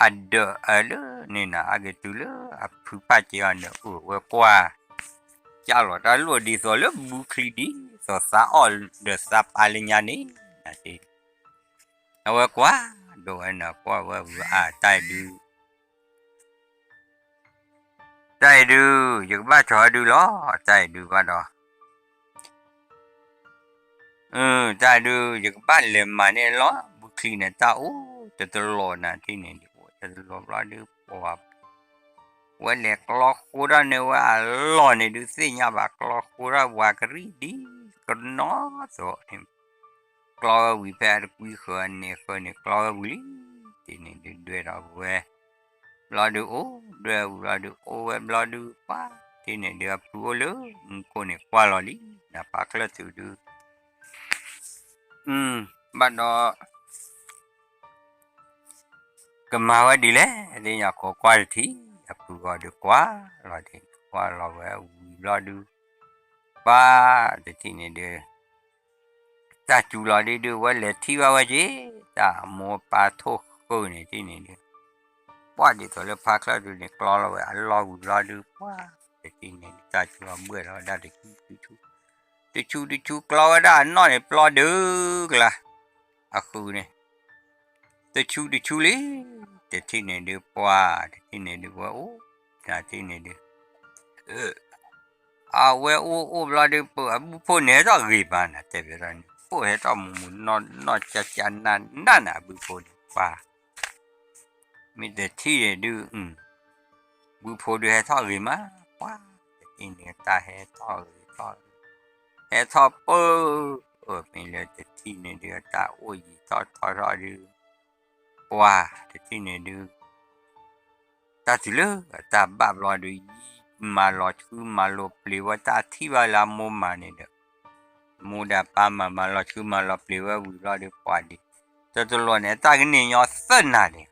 အဒၢးအလၢန့ၣ်နၤ ဟးက့ၤတုၤလၢအဖုဖးက့အီၤန့ၣ် အိၣ်ဝဲကွၢ်, ကၢ်လီၤတၢ်လိၣ်ဒ်သိးလၢဘုချံဒ်သိးသးအီၣ်ဒီးသးပာ်လၢညါန့ၣ်, အဝဲကွၢ်, ဒိးဝဲန့ၣ်ကွၢ်ဝဲဝံၤအါ တၢ်အံၤဒုး တၢ်အံၤဒုး ယကဘၣ်ကၠီၤဒုးလီၤ, တၢ်အံၤဒုးဘၣ်ဒီး, တၢ်အံၤဒုး ယကဘၣ်လဲၤမၤန့ၢ်လီၤ, ဘုချံန့ၣ် တၢ်အိၣ်တတလီၤနၤထံၣ်န့ၣ်ဒုး အိၣ်တတလီၤဘျီဒုး ပှၤ ဝဲလဲၤကျီဃိထီၣ်န့ၢ်ဝဲအလီၢ်န့ၣ်ဒုး သ့ၣ်ညါဘၣ်ကျီဃိထီၣ်ဝၤကရံၣ်ဒ်ကနီသိးန့ၣ်, ကျီဝဲဝံၤဖဲအတကွံဃၢၤအန့ၣ်ဃၢၤန့ၣ် ကျီဝဲဝံၤလံ, ထံၣ်န့ၣ်ဒုးဒွဲၣ်ထီၣ်ဝဲ ဘျီဒုးအိၣ်ဒွဲၣ်ဝံၤဘျီဒုး အိၣ်ဝဲဘျီဒုးပှၢ်, ထံၣ်န့ၣ်ဒုးအဖုအိၣ်လၢမူခိၣ်န့ၣ်ကွၢ်လီၤလံ, နဖးချၢၣ်တုၤဒုး ဘၣ်ဒီး ကမၤဝဲဒ်လဲၣ်, သ့ၣ်ညါခိးကွၢ်တထံၣ်, အဖုဂီၤဒုးကွၢ်လီၤဒ်န့ၣ် ကွၢ်လီၤဝဲဝံၤဘျီဒုး, ပှၢ်တထံၣ်န့ၣ်ဒုး တၢ်စူၤလီၤဒုးဒုး ဝဲလဲၤထံၣ်ဘၣ်ဝဲက့ၤ, တၢ်အမိၢ်ပၢ်ထိၣ်ဃုာ်န့ၣ်ထံၣ်န့ၣ်ဒုး, ပှၢ်ဒ်သိးလၢဖါချၢၣ်ဒုးန့ၣ် ကျီလီၤဝဲအလီၢ်ဝံၤဘျီဒုး ပှၢ်တထံၣ်န့ၣ်ဒုး တၢ်စူၤလီၤဘှဲၣ်လီၤဝဲဒၣ်တဆူတဆူ, တဆူတဆူကျီဝဲဒၣ်အနီၣ်န့ၣ် ပျီဒုးကလါ, အဃုန့ၣ် တဆူတဆူလံ, တထံၣ်န့ၣ်ဒုးပှၢ်, တထံၣ်န့ၣ်ဒုးဝဲအိၣ်, တထံၣ်န့ၣ်ဒုး အဝဲအိၣ်အိၣ်ဘျီဒုး ပအဘုဖိန့ၣ်ဟဲထီၣ်ဂ့ၤမးနၤ တဲဘၣ်ဒီးန့ၣ် ဖိၣ်ဟဲထီၣ်မူမူနီၢ်နီၢ်ကၠၢကၠၢနးနးန့ၣ် အဘုဖိန့ၣ်ပှၢ်, မ့ၢ်တထံၣ်န့ၣ်ဒုး ဘုဖိဒုးဟဲထီၣ်ဂ့ၤမး, ပှၢ်, တထံၣ်န့ၣ်တၢ်ဟဲထီၣ်ဂ့ၤထီၣ်, ဟဲထီၣ်ပၢၢ်, မ့ၢ်လၢတထံၣ်န့ၣ်ဒုး တၢ်အိၣ်ယံာ်ထီၣ်ထီထီၣ်ဒုး, ပှၢ်, တထံၣ်န့ၣ်ဒုး တၢ်တုၤလၢအတၢ်ဘၣ်ဘျီဒုး ယံာ်မၤလီၤဆှုမၤလီၤပျ့ၤဝဲတၢ်ထံၣ်ဘၣ်လၢအမိၢ်မၤန့ၣ်ဒီး, မိၢ်ဒီးပၢ်မၤမၤလီၤဆှုမၤလီၤပျ့ၤဝဲဝံၤဘျီဒုး ပှၢ်ဒုး, တတလီၤန့ၣ် တၢ်ကန့ၢ်ညီသၢနၤန့ၣ်,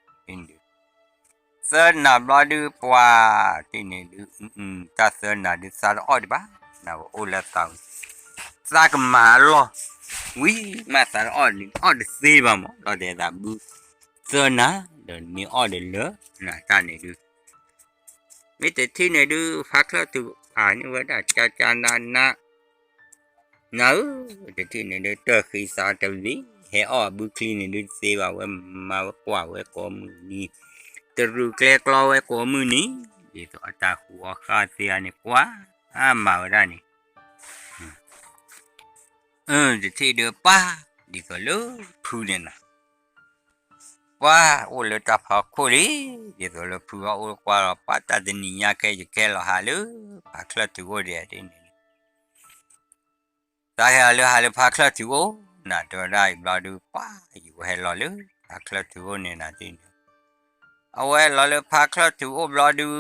သၢနၤဘျီဒုးပှၢ်, တထံၣ်န့ၣ်ဒုး, တၢ်သၢနၤဒုးသးတအီၣ်ဒံးဘၣ်, နဝဲအိၣ်လၢသးဝံၤ, သးကမၤအလီၢ်, ဝံၤမးသးတအီၣ်န့ၣ် အီၣ်တသ့ဘၣ်မး လီၤတဲာ်သးဘု, သၢနၤ, ဒီးမ့ၢ်အီၣ်ဒီးလၢ, နတၢ်န့ၣ်ဒုး မ့ၢ်တထံၣ်န့ၣ်ဒုး ဖါချၢၣ်တုၤဖးန့ၢ်ဝဲဒၣ်ကၠၢကၠၢနးနး, နၤဧၢ, တထံၣ်န့ၣ်ဒုး တၢၢ်ဃံသးတဝံၤ, ဟဲအီၣ်အဘုချံန့ၣ်ဒုးတသ့ဘၣ် ဝဲမၤဝဲကွၢ်ဝဲကိးမုၢ်နံၤ, တရူးကျဲကျီဝဲကိးမုၢ်နံၤ, ဒ်သိးအတၢ်ဃူအီၣ်ဃာ်သ့အါန့ၣ် ကွၢ်မၤဝဲဒၣ်န့ၣ် တထံၣ်ဒုးပၢ်, ဒ်သိးလၢဖုန့ၣ်နၤ ပှၤအိၣ်လၢတၢ်ဖီခိၣ်လံ, ဒ်သိးလၢဖုအီၣ်အိၣ်ကွၢ်လီၤ ပှၤတၢ်တနံၤညါခဲ ယကဟဲလီၤဟးလၢ ဖးချၢၣ်ထူးအိၣ်ဒံးဒ်န့ၣ် သးဟဲလီၤလၢဟးလၢဖးချၢၣ်ထူးအိၣ် နၤတဲဝဲဒၣ်အံၤဘျီဒုး ပှၤယကဟဲလီၤလၢ ဖးချၢၣ်ထူးအိၣ်န့ၣ်နၤဒ်န့ၣ် အဝဲလီၤလၢဖးချၢၣ်ထူးအိၣ်ဘျီဒုး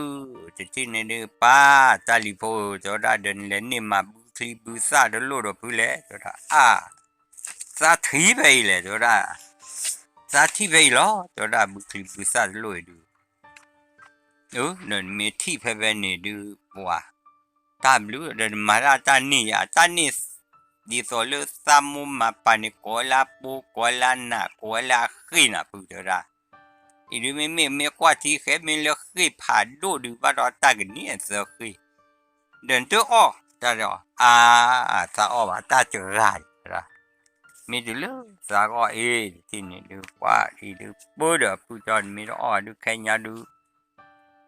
တထံၣ်န့ၣ်ဒုး ပှၤတၢ်လံၤဖိဧၢ တဲဝဲဒၣ် ဒီးနလဲၤန့ၢ်မၤဘုချံဘုသၣ်တလိၣ်ဒီးဖုလဲၣ် တဲဝဲဒၣ် အါ သးထံၣ်ဖဲအံၤလဲၣ် တဲဝဲဒၣ် သးထံၣ်ဖဲအံၤလီၤ တဲဝဲဒၣ် ဘုချံဘုသၣ်တလိၣ်အံၤဒုး ဒီးနမ့ၢ်ထံၣ်ဖဲဖဲန့ၣ်ဒုး ပှၤ တၢ်ဘျုးဒီးနမၤတၢ်တၢ်န့ၢ်ယၤ တၢ်န့ၢ် ဒ်သိးလၢသးမိၢ်မၤပာ်န့ၣ် ကိးဝဲလၢအပိ ကိးဝဲလၢအနး ကိးဝဲလၢအဃ့ၢ်နၤ ဖုတဲဝဲဒၣ် အံၤဒုးမ့မ့ၢ်မ့ၢ်ကွၢ်ထံဃဲ မ့ၢ်လၢဃ့ၢ်ဖးဒိၣ်ဒုး ဘၣ်ဒီးတၢ်ကနံၣ်အသၢဃ့ၢ် ဒီးနတအီၣ်တၢ်ဒီး အါ သးအီၣ်ဘၣ်တၢ်တဂၤဒံး မ့ၢ်တုၤလၢသးဂီၢ်အ့ၣ် တထံၣ်န့ၣ်ဒုး ပှၤအံၤဒုး ပၢဒီးအဖုတီနမ့ၢ်တအီၣ်ဒုး ခဲညါဒုး ဒ်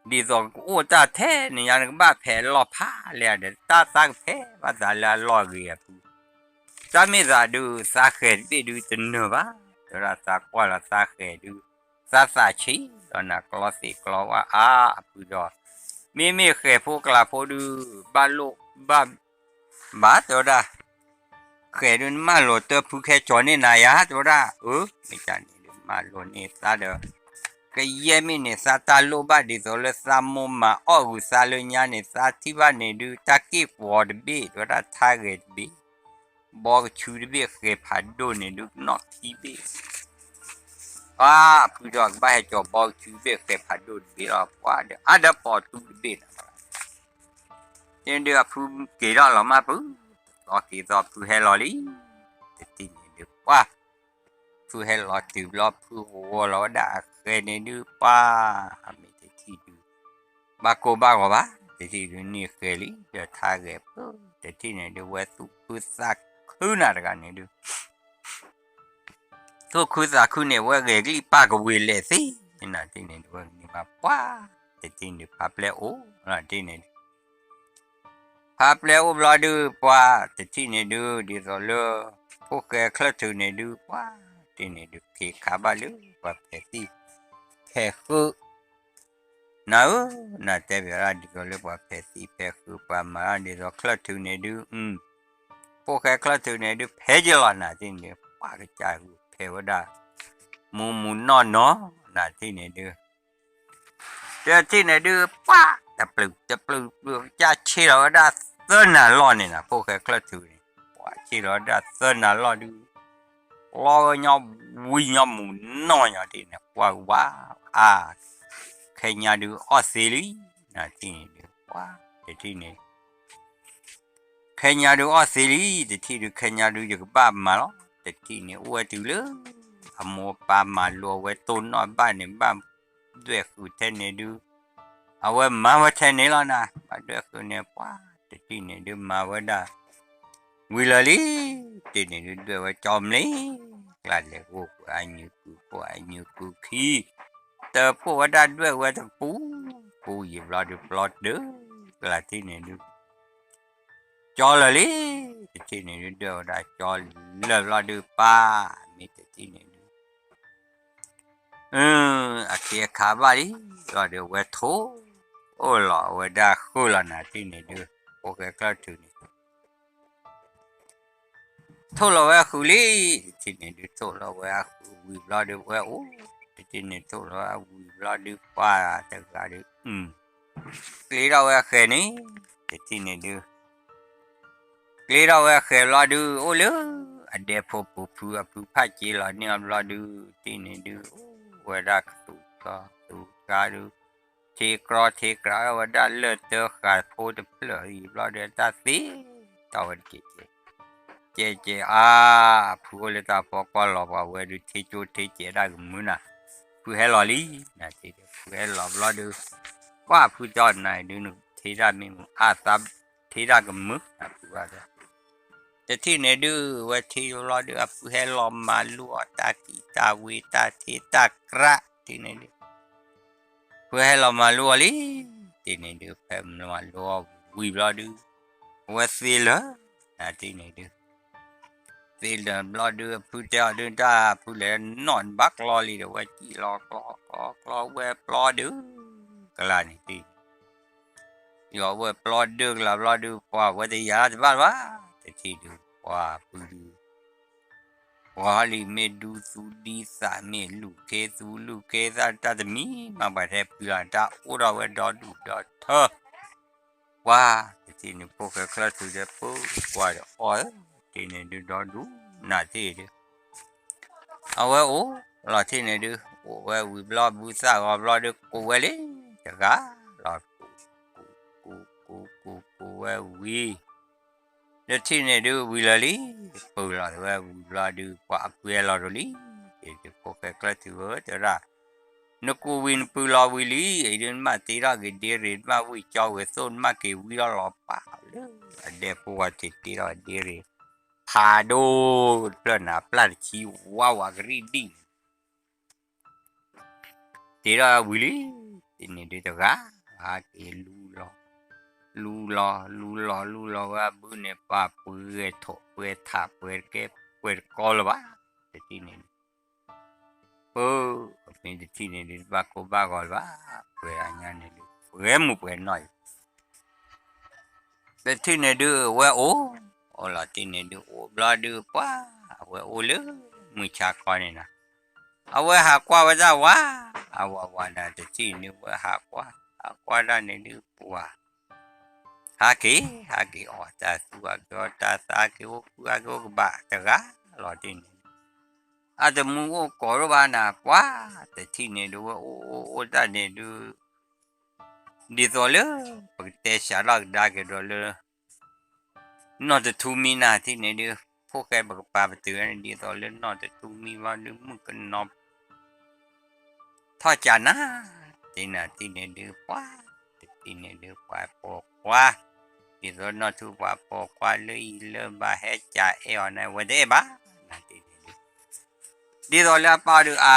သိးကအိၣ်တၢ်ထဲန့ၣ်ညါ နကဘၣ်ဖဲးအလီၢ်ဖးလဲၣ်ဒီး တၢ်သးကဖဲးဘၣ်သးလၢအလီၢ်ဂ့ၤအဖု တၢ်မ့ၢ်သးဒုး သးဃဲၤတဘ့ၣ်ဒုးတနၢၤဘၣ် တဲဝဲဒၣ်သးကွၢ်လီၤသးဃဲၤဒုး သးသးဆံးလီၤနၤ ကျီသ့ၣ်ကျီဝါအါအဖုဒီး မ့မ့ၢ်ဃဲၤဖိကျးဖိဒုး ဘၣ်လိၣ်ဘၣ် ဘၣ်တဲဝဲဒၣ် ဃဲၤဒုးနမၢလိာ်တၢ်ဖုခဲကၠီၤန့ၢ်နၤယၤ တဲဝဲဒၣ် အၢ မ့ၢ်တၢ်န့ၣ်ဒုး မၢလိာ်န့ၢ်သးဒီး ကယဲၢ်မ့ၢ်န့ၣ် သးတၢ်လိၣ်ဘၣ်ဒ်သိးလၢသးမိၢ်မၤအီၣ်ဂုာ်သးလၢညါန့ၣ် သးထံၣ်ဘၣ်န့ၣ်ဒုး တၢ်က့ၣ်ပှီၤတဘ့ၣ် တဲဝဲဒၣ်ထါဂဲၤတဘ့ၣ် ဘီကဆူတဘ့ၣ်ဃဲၤဖးဒိၣ်န့ၣ်ဒုး ကနီၣ်ခံဘ့ၣ် ပှၤဖုဒီးကဘၣ်ဟဲကၠီၤဘီကဆူတဘ့ၣ်ဃဲၤဖးဒိၣ်တဘ့ၣ်လီၤ ပှၤဒီးအါဒီးပိာ်တူတဘ့ၣ်လီၤ န့ၣ်ဒုးအဖုက့ၤထီၣ်လီၤမၢ်ဖု တသီက့ၤသီဖုဟဲလီၤလံ တထံၣ်န့ၣ်ဒုး ပှၤ ဖုဟဲလီၤတုၤဘျီ ဖုဂီၤလီၤဝဲဒၣ်အဃဲၤန့ၣ်ဒုး ပှၤ အမ့ၢ်တထံၣ်ဒုး ဘၣ်ကိၢ်ဘၣ်ဂီၤဘၣ် တထံၣ်ဒုးန့ၢ်ဃဲၤလံ ဒီးထါဂဲၤဖု တထံၣ်န့ၣ်ဒုး ဝဲသူၣ်ခုသးခုနၤတဂၤန့ၣ်ဒုး သူၣ်ခုသးခုန့ၣ် ဝဲဂဲၤကလံၣ်ပၢ်ကဝ့ၤလဲၣ်သ့ နၤတထံၣ်န့ၣ်ဒုး ဝဲကန့ၢ်ဘၣ်ပှၤ တထံၣ်န့ၣ်ဒုး ဖးပျဲအိၣ်လီၤတထံၣ်န့ၣ်ဒုး ဖးပျဲအိၣ်ဘျီဒုး ပှၤတထံၣ်န့ၣ်ဒုး ဒ်သိးလၢ ဖိၣ်ဃဲချၢၣ်ထုးန့ၣ်ဒုး ပှၤတထံၣ်န့ၣ်ဒုး က့ၤခးဘၣ်လၢ ပှၤဖဲးသံၣ် ဖဲးဃု နၤဧၢ နၤတဲဘၣ်ဒၣ်ဒ်သိးလၢပှၤဖဲးသံၣ်ဖဲးဃု ပှၤမၤဒၣ်ဒ်သိးချၢၣ်ထုးန့ၣ်ဒုး ဖိၣ်ဃဲချၢၣ်ထုးန့ၣ်ဒုး ဖဲးက့ၤလီၤနၤတထံၣ်န့ၣ်ဒုး ပှၤကစၢ်ဂုာ်ဖဲးဝဲဒၣ် မူမူနီၢ်နီၢ် နၤတထံၣ်န့ၣ်ဒုး တထံၣ်န့ၣ်ဒုး ပှၤ တပျုာ်တပျုာ်ပျုာ်ကစၢ်ဆ့ၣ်လီၤဝဲဒၣ်သၢနၤလီၢ်န့ၣ်နၤ ဖိၣ်ဃဲချၢၣ်ထုးန့ၣ် ပှၤဆ့ၣ်လီၤဝဲဒၣ်သၢနၤလီၢ်ဒုး လီၤဝဲညီဝံၤညီမူနီၢ်ညီတထံၣ်န့ၣ် ပှၤဝါ အါ ခဲညါဒုးအီၣ်သ့လံ နၤတထံၣ်န့ၣ်ဒုး ပှၤတထံၣ်န့ၣ် ခဲညါဒုးအီၣ်သ့လံ တထံၣ်ဒုးခဲညါဒုးယကဘၣ်မၤလီၤ တထံၣ်န့ၣ်အိၣ်ဝဲတုၤလၢ အမိၢ်ပၢ်မၤလိအဝဲတိၢ်နီၣ်ဘၣ်န့ၣ် ဘၣ်ဒွဲၣ်ဃုာ်ထဲန့ၣ်ဒုး အဝဲမၤဝဲထဲန့ၣ်လီၤနၤ ဘၣ်ဒွဲၣ်ဃုာ်န့ၣ် ပှၤတထံၣ်န့ၣ်ဒုးမၤဝဲဒၣ် ဝံၤလၢာ်လံ တထံၣ်န့ၣ်ဒုးဒွဲၣ်ဝဲကၠီမလ့ၤ ကျါလဲၤဂိၢ်ကွံာ်အညုးကုၢ်ဖိ အညုးကုၢ်ခံ တဖိၣ်ဝဲဒၣ်ဒွဲၣ်ဝဲတပူၤ ပူၤယံာ်ဘျီဒုးပျီတၢၢ် ကျါတထံၣ်န့ၣ်ဒုး ကၠီလၢာ်လံ တထံၣ်န့ၣ်ဒုး ဒွဲၣ်ဝဲဒၣ်ကၠီလၢာ်ဘျီဒုးပၢ် မ့ၢ်တထံၣ်န့ၣ်ဒုး အခ့အခါဘၣ်လံ ဘျီဒုးအဝဲထိၣ် အိၣ်လီၤအဝဲဒၣ်ဃုာ်လီၤနၤတထံၣ်န့ၣ်ဒုး ဖိၣ်ဃဲချၢၣ်ထုးန့ၣ် ထိၣ်လီၤဝဲဃုာ်လံ တထံၣ်န့ၣ်ဒုး ထိၣ်လီၤဝဲအဃုာ်ဝံၤဘျီဒုး ဝဲအိၣ် တထံၣ်န့ၣ်ထိၣ်လီၤဝဲအဝံၤဘျီဒုး ပှၤတဂၤဒုး ကျ့ထီၣ်ဝဲအဃဲၤန့ၣ် တထံၣ်န့ၣ်ဒုး ကျ့ထီၣ်ဝဲအဃဲၤဘျီဒုး အိၣ်လၢအဒဲဖိပူၤဖုအဖုဖးက့လီၤန့ၢ်အီၤဘျီဒုး တထံၣ်န့ၣ်ဒုး ဝဲဒၣ်ကသူၣ်ကသီသူၣ်ကါဒုး ထံကြၢထံကြၢဝဲဒၣ်လၢၢ်တၢဃာ်ဖိတဖျၢၣ်အံၤဘျီဒုး တၢ်သ့တီၢ်ဝဲတကဲးကဲး ကဲးကဲးအါ ဖုအိၣ်လၢတၢ်ဖီကွၢ်လီၤပှၤဝဲဒုး ထံကၠိထံကဲးဒၣ်ကမုာ်နၤ ဖုဟဲလီၤလံ နၤတထံၣ်ဒုး ဖုဟဲလီၤဘျီဒုး ပှၤဖုကၠီနၤဒုး နထံၣ်ဒၣ်မ့ၢ်မုာ်အါသး ထံၣ်ဒၣ်ကမုာ် ဖုဘၣ်ဒီး တထံၣ်န့ၣ်ဒုး ဝဲထံၣ်ဘျီဒုး အဖုဟဲလီၤမၤလိအီၤတၢ်ကံၢ်တၢ်ဝ့တၢ်ထံတၢ်ကြၢး တထံၣ်န့ၣ်ဒုး ဖုဟဲလီၤမၤလိအီၤလံ တထံၣ်န့ၣ်ဒုး ဖဲမၤလိအီၤဝံၤဘျီဒုး အဝဲသ့လၢာ် နၤတထံၣ်န့ၣ်ဒုး အဝဲပ့ၤလၢာ်ဘျီဒုး အဖုတဲအီၤဒုး တၢ်ဖုလဲၤနီၣ်နဘၣ်ကျီလံဒီး ဝဲစံၣ်လီၤကျီကျီကျီဝဲပျီဒုး ကလါန့ၣ်တံၢ် ယီၤဝဲပျီဒုးကလါဘျီဒုး ပှၤဝဲတယၤတဘၣ်လၢၤဘၣ် တထံၣ်ဒုး ပှၤဖုဒုး ပှၤလံာ်မ့ၢ်ဒူသူဒံသး မ့ၢ်လူၤခ့သူလူၤခ့သး တၢ်တမံၤမး ပှၤထဲဖုလီၤ တၢ်အိၣ်ထီၣ်ဝဲဒီဒူၣ်ဒီထၢ ပှၤတထံၣ်န့ၣ် ဖိၣ်ဃဲချၢၣ်ထူးဒီး ပၢ်ကွၢ်ဒီးအီၣ်ဧၢ တထံၣ်န့ၣ်ဒုးဒီဒူၣ် နၤတထံၣ်ဒုး အဝဲအိၣ်လီၤတထံၣ်န့ၣ်ဒုး အိၣ်ဝဲဝံၤဘျီ ဘုသၣ်ဂီၤဘျီဒုး ကိးဝဲလံ တဂၤလီၤ ကိးကိးကိးကိးဝဲဝံၤ တထံၣ်န့ၣ်ဒုး ဝံၤလၢာ်လံ ပၢၢ်လီၤဝဲဝံၤဘျီဒုး ပှၤအပှဲၤလီၤဒိၣ်လံ တထံၣ်ဒုး ဖိၣ်ဃဲချၢၣ်ထူးဧၢ တဲဝဲဒၣ် နကိးဝံၤနပၢၢ်လီၤဝံၤလံ အံၤဒုးနဘၣ်တ့ထီၣ်က့ၤဒ့ရ့ၣ် နဘၣ်ဝံၣ်ကၠီဝဲၤသိၣ် နဘၣ်က့ၤဝံထီၣ်လီၤပာ်လၢ အဒဲဖိဝဲတ့တ့ထီၣ်ဒ့ရ့ၣ် ဖးဒိၣ်တဖျၢၣ်နၤ ပျၢ်တဆံဝါဝးကရံၣ်ဒံၣ် တ့ထီၣ်ဝံၤလံ တထံၣ်န့ၣ်ဒုးတဂၤ ဟးက့ၤလူလီၤ လူလီၤ လူလီၤ လူလီၤဝဲအဘုန့ၣ် ပှၤပှဲၤထိၣ်ပှဲၤထးပှဲၤတကဲ ပှဲၤတကီလၢၤဘၣ် တထံၣ်န့ၣ်ဒုး ပၢ် မ့ၢ်တထံၣ်န့ၣ်ဒုး တဘၣ်ကိၢ်ဘၣ်ဂီၤလၢၤဘၣ် ပှဲၤအညါန့ၣ်ဒုး ပှဲၤမုၢ်ပှဲၤနီၢ်အံၤ တထံၣ်န့ၣ်ဒုး အဝဲအိၣ် အိၣ်လီၤတထံၣ်န့ၣ်ဒုး အိၣ်ဘျီဒုး ပှၤ အဝဲအိၣ်လၢ မုၢ်ဆါခီန့ၣ်နီၤ အဝဲဟးကွၢ်ဝဲဒၣ်ဝဲ အဝဲဝဲဒၣ်တထံၣ်န့ၣ် အဝဲဟးကွၢ် ဟးကွၢ်ဒၣ်န့ၣ်ဒုး ပှၤ ဟးက့ၤ ဟးက့ၤအီၣ်တၢ်သူ ဟးက့ၤအီၣ်တၢ်သး ဟးက့ၤအိၣ်ဖု ဟးက့ၤအိၣ်ကဘၣ်တဂၤလီၤတထံၣ်န့ၣ် အတမူအိၣ်ကိးဒိၣ်ဘၣ်နၤ ပှၤ တထံၣ်န့ၣ်ဒုး ဝဲအိၣ်အိၣ်အိၣ်တၢ်န့ၣ်ဒုး ဒ်သိးလၢ ပကတဲစှၤထီၣ်ကဒါက့ၤဒီးလၢ နီၢ်တထူမံနၤတထံၣ်န့ၣ်ဒုး ဖိၣ်ဃဲပကပာ်ပတုာ်န့ၣ် ဒ်သိးလၢနီၢ်တထူမံဘျီဒုး မုၣ်ကနီၤ ထီၣ်ကၢ်နၤ တထံၣ်နၤတထံၣ်န့ၣ်ဒုး ပှၤ တထံၣ်န့ၣ်ဒုး ပှၤပိာ်ခွါ ဒ်သိးနီၢ်ထူပှၤပိာ်ခွါလၢအံၤလၢဘၣ်ဟဲကၢ်အဲၣ်အီၤန့ၣ် ဝဲတအဲၣ်ဘၣ် နၤတထံၣ်န့ၣ်ဒုး ဒ်သိးလၢအပၢ်ဒုး အါ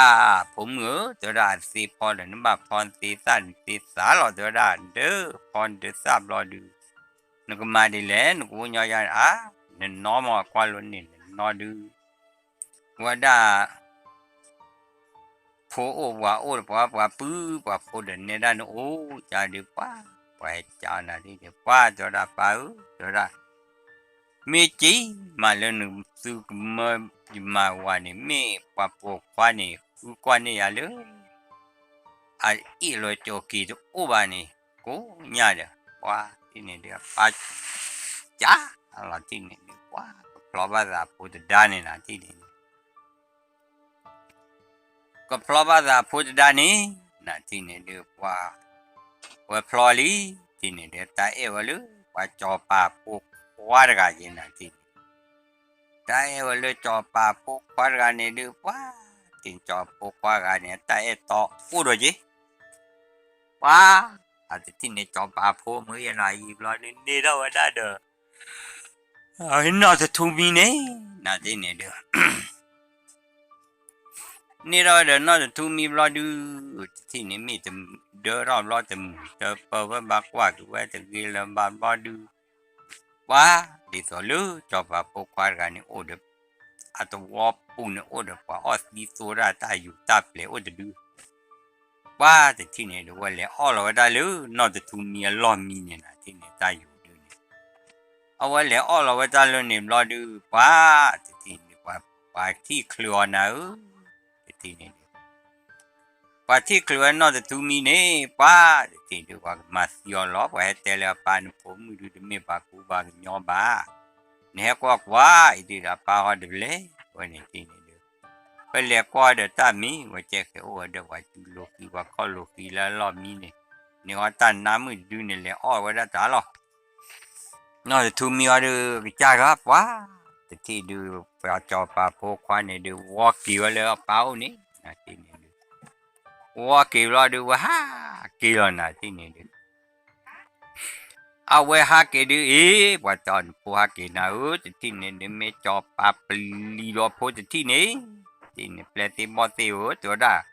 ဖိမုၣ်ဧၢ တဲဝဲဒၣ် အသ့ဖီဒီး နဘၣ်ဖီနသ့သၣ်နသ့သးလီၤ တဲဝဲဒၣ် ဒုးဖီနဒုးသၣ်ဘျီဒုး နကမၤဒ်လဲၣ် နကအိၣ်ညီယါန့ၣ် အါ နနီမးကွၢ်လိန့ၣ် နနီဒုး ဝဲဒၣ် ဖိအိၣ်ပှၤအိၣ်ဒီးပှၤ ပှၤပုၢ်ပှၤဖိဒီးနဲဒၣ်နအိၣ် ကၢ်ဒုးပှၤ ပှၤဟဲကၢ်နၤဒ်န့ၣ် ပှၤတဲဝဲဒၣ် ပၢ်ဧၢ တဲဝဲဒၣ် မ့ၢ်က့ၤမးလၢနသုကမၢယမၤဝၤန့ၣ် မ့ၢ်ပှၤပိာ်ခွါန့ၣ် ဃုကွၢ်န့ၢ်ယၤလၢ အအ့ၣ်လိာ်ကၠီၤက့ၤတအိၣ်ဘၣ်န့ၣ် ကိးညါဒီး ပှၤတထံၣ်န့ၣ်ဒုး အပၢ် ကၢ်လီၤတထံၣ်န့ၣ်ဒုး ပှၤ ကဖျီဘၣ်သးဖိတဒါန့ၣ်နၤတထံၣ်န့ၣ်ဒုး ကဖျီဘၣ်သးဖိတဒါန့ၣ် နၤတထံၣ်န့ၣ်ဒုး ပှၤ ဝဲဖျီလံ တထံၣ်န့ၣ်ဒုး တၢ်အဲၣ်ဝဲလၢ ပှၤကၠီၤပၤဖိခွါတဂၤက့ၤနၤတထံၣ်န့ၣ် တၢ်အဲၣ်ဝဲလၢကၠီၤပၤဖိခွါတဂၤန့ၣ်ဒုး ပှၤ တထံၣ်န့ၣ်ကၠီၤပၤဖိခွါတဂၤန့ၣ် တၢ်အဲၣ်တီအိၣ်ဒီးက့ၤ ပှၤ အတထံၣ်န့ၣ်ကၠီၤပၤဖိမုၢ်ယဲၢ်နီၤအံၤဘျီဒုး န့ၢ်ထီၣ်ဝဲဒၣ်ဒီး နီၢ်တထူမံန့ၣ် နၤတထံၣ်န့ၣ်ဒုး န့ၢ်ထီၣ်ဝဲဒီးနီၢ်တထူမံဘျီဒုး တထံၣ်န့ၣ်မ့ၢ်တဒၢထီၣ်ဘျီတမုာ်တပၢၢ်ဝဲ ဘၣ်ကွၢ်က့ၤဝဲတဂ့ၤလၢၤဘၣ်ဘျီဒုး ပှၤ ဒ်သိးလၢကၠီၤပၤဖိခွါတဂၤန့ၣ်အိၣ်ဒီး အသဝီပူၤန့ၣ်အိၣ်ဒီးပှၤအီၣ်သံသိတၢ်တၢ်ယူၤတၢ်ပျဲၤအိၣ်တဒု ပှၤတထံၣ်န့ၣ်ဒုး ဝဲလဲၤအီၣ်လီၤဝဲဒၣ်လၢနီၢ်တထူမံအလီၢ်မံန့ၣ်နၤတထံၣ်န့ၣ်တၢ်ယူၤဒုးန့ၣ် အဝဲလဲၤအီၣ်လီၤဝဲတၢ်လၢန့ၣ်ဘျီဒုး ပှၤ တထံၣ်န့ၣ် ပှၤထံၣ်ချုးအီၤနၤဧၢ တထံၣ်န့ၣ်ဒုး ပှၤထံၣ်ချုးဝဲနီၢ်တထူမံန့ၣ် ပှၤတထံၣ်ဒုး ပှၤကမၤသံအီၤလီၤ ပှၤဟဲတဲလၢအပၢ်နဖိမုၣ်ဒုး တမ့ၢ်ပှၤကူပှၤကညီဘၣ် နဟဲကွၢ်ကွၢ်အံၤဒုးဒီး အပၢ်ဟီဒီးဘျဲၣ်ဝဲန့ၣ်တထံၣ်န့ၣ်ဒုး ပလဲၤကွၢ်ဒီးတၢ်မံၤ ဝဲကဲဃဲၤအိၣ်ဝဲဒီးပှၤစုလိၤဃံ ပှၤခီၣ်လိၤဃံလၢအလီၢ်မံန့ၣ် န့ၣ်ဟီတၢ်နါမုၣ်တဒုန့ၣ် လဲၤအီၣ်ဝဲဒၣ်တၢ်လီၤ နီၢ်တထူမံအီၤဒုး ကစၢ်ဂၤပှၤ တထံၣ်ဒုး ပှၤကၠီၤပၤဖိခွါန့ၣ်ဒုး ဝီက့ၤဝဲလၢအပၢ်အိၣ်န့ၣ် နၤတထံၣ်န့ၣ်ဒုး ဝီက့ၤဘျီဒုး ဝဲဟးက့ၤလီၤနၤတထံၣ်န့ၣ်ဒုး အဝဲဟးက့ၤဒုးအံၤ ပှၤတဲအီၤနဖိဟးက့ၤနၤဧၢ တထံၣ်န့ၣ်ဒုး မ့ၢ်ကၠီၤပၤပျံၤဒီးဖိတထံၣ်န့ၣ် တထံၣ်န့ၣ် ပျဲၢ်သ့ၣ်ဘီၣ်သ့ၣ်ဧၢ တဲဝဲဒၣ်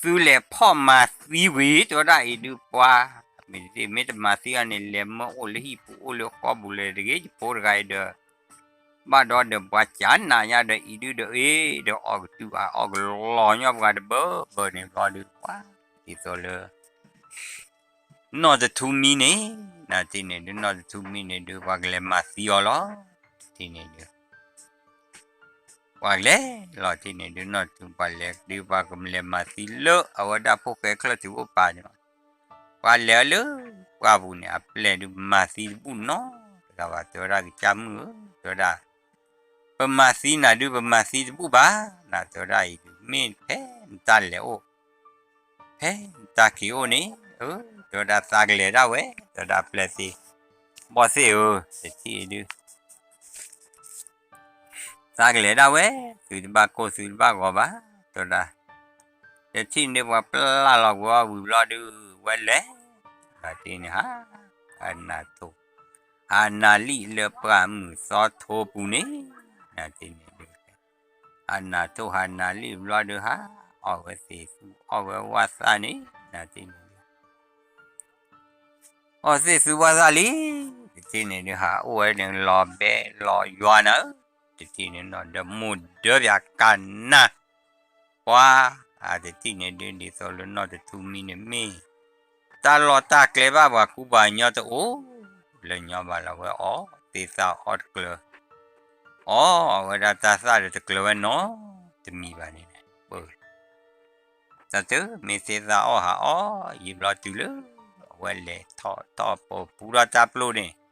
သုလဲၤဖီၣ်မၤသံဝံၤ တဲဝဲဒၣ်အံၤဒုးပှၤ မ့ၢ်တမၤသံအီၤန့ၣ် လဲၤမၢအိၣ်လၢဟံၣ်ပူၤအိၣ်လၢဃီပူၤလဲၣ်တဂ့ၤ ယဖိတဂၤအံၤဒီး ဘၣ်ဒီးဒီးပှၤကနၣ်ညါဒီးအံၤဒုဒီးအ့ၣ်ဒီးအီၣ်ကတုၤအအီၣ်ကလီၤညီပှၤတဘၢဘၢန့ၣ်ဘျီဒုး ပှၤဒ်သိးလၢ နီၢ်တထူမံန့ၣ် နတထံၣ်န့ၣ်ဒုး နီၢ်တထူမံန့ၣ်ဒုး ပှၤကလဲၤမၤသံအီၤလီၤ. တထံၣ်န့ၣ်ဒုး ပှၤလဲၤလီၤတထံၣ်န့ၣ်ဒုး နီၢ်တထူပှၤလဲၤဒုး ပှၤကလဲၤမၤသံလၢအဝဲဒၣ်ဖိၣ်ဃဲချၢၣ်ထူအိၣ်ပာ်န့ၣ်လီၤ. ပှၤလဲၤအီၤလၢပှၢ်ပူၤန့ၣ် အပျဲၢ်ဒုးမၤသံတဘူၣ်နီတဂၤဘၣ် တဲဝဲဒၣ်ကစၢ်မုၣ်ဧၢ တဲဝဲဒၣ် ပမၤသံနၤဒုး ပမၤသံတဘူၣ်ဘၣ် နတဲဝဲဒၣ်အံၤဒုး မ့ၢ်ဖဲနတၢ်လဲၤအိၣ် ဖဲနတၢ်က့ၤအိၣ်န့ၣ် တဲဝဲဒၣ်သးကလဲၤဒၣ်ဝဲ တဲဝဲဒၣ်ပျဲၢ်သ့ၣ် ဘီၣ်သ့ၣ်ဧၢ တထံၣ်ဒုး သးကလဲၤဒၣ်ဝဲ သုတဘၣ်ကိၢ်သုတဘၣ်ဂီၤဘၣ် တဲဝဲဒၣ် တထံၣ်န့ၣ်ပှၤပျၢ်လီၤကွံာ်အီၤဝံၤဘျီဒုး ဝဲလဲၤ နတထံၣ်န့ၣ်ဟး ဟးနၢ်ထိၣ် ဟးနၢ်လံၣ်လၢပှၢ်မုၢ်သီထိပူၤန့ၣ် နတထံၣ်န့ၣ်ဒုး ဟးနၢ်ထိၣ်ဟးနၢ်လံၣ်ဘျီဒုးဟး အီၣ်ဝဲသ့ၣ်သူအီၣ်ဝဲဝါသၣ်န့ၣ် နတထံၣ်န့ၣ်ဒုး အီၣ်သ့ၣ်သူဝါသၣ်လံ တထံၣ်န့ၣ်ဒုး ဟးအိၣ်ဝဲန့ၣ်လီၤဘဲလီၤယွၤနၤဧၢ တထံၣ်န့ၣ်နီၢ်ဒီးမိၢ်ဒၢပၠးကနၣ် ပှၤ အတထံၣ်န့ၣ်ဒုး ဒ်သိးလၢနီၢ်တထူမံန့ၣ်မ့ၢ် တၢ်လီၢ်တၢ်ကျဲဘၣ်ပှၤကူပှၤကညီတအိၣ် လၢညီဘၣ်လီၤဝဲအီၣ်သ့ၣ်သၣ်အီၣ်တကျၢၤ အီၣ်ဝဲဒၣ်တၢ်သၣ်ဒီးတကျၢၤဝဲနီတမံၤဘၣ်န့ၣ် ပၢၢ် တၢ်တမ့ၢ်သ့ၣ်သၣ်အီၣ်ဟးအီၣ်ယံာ်ဘျီတုၤလၢ အဝဲလဲၤထီၣ်ထီၣ်ပိာ်ပူထီၣ်တၢ်ပျိၢ်န့ၣ်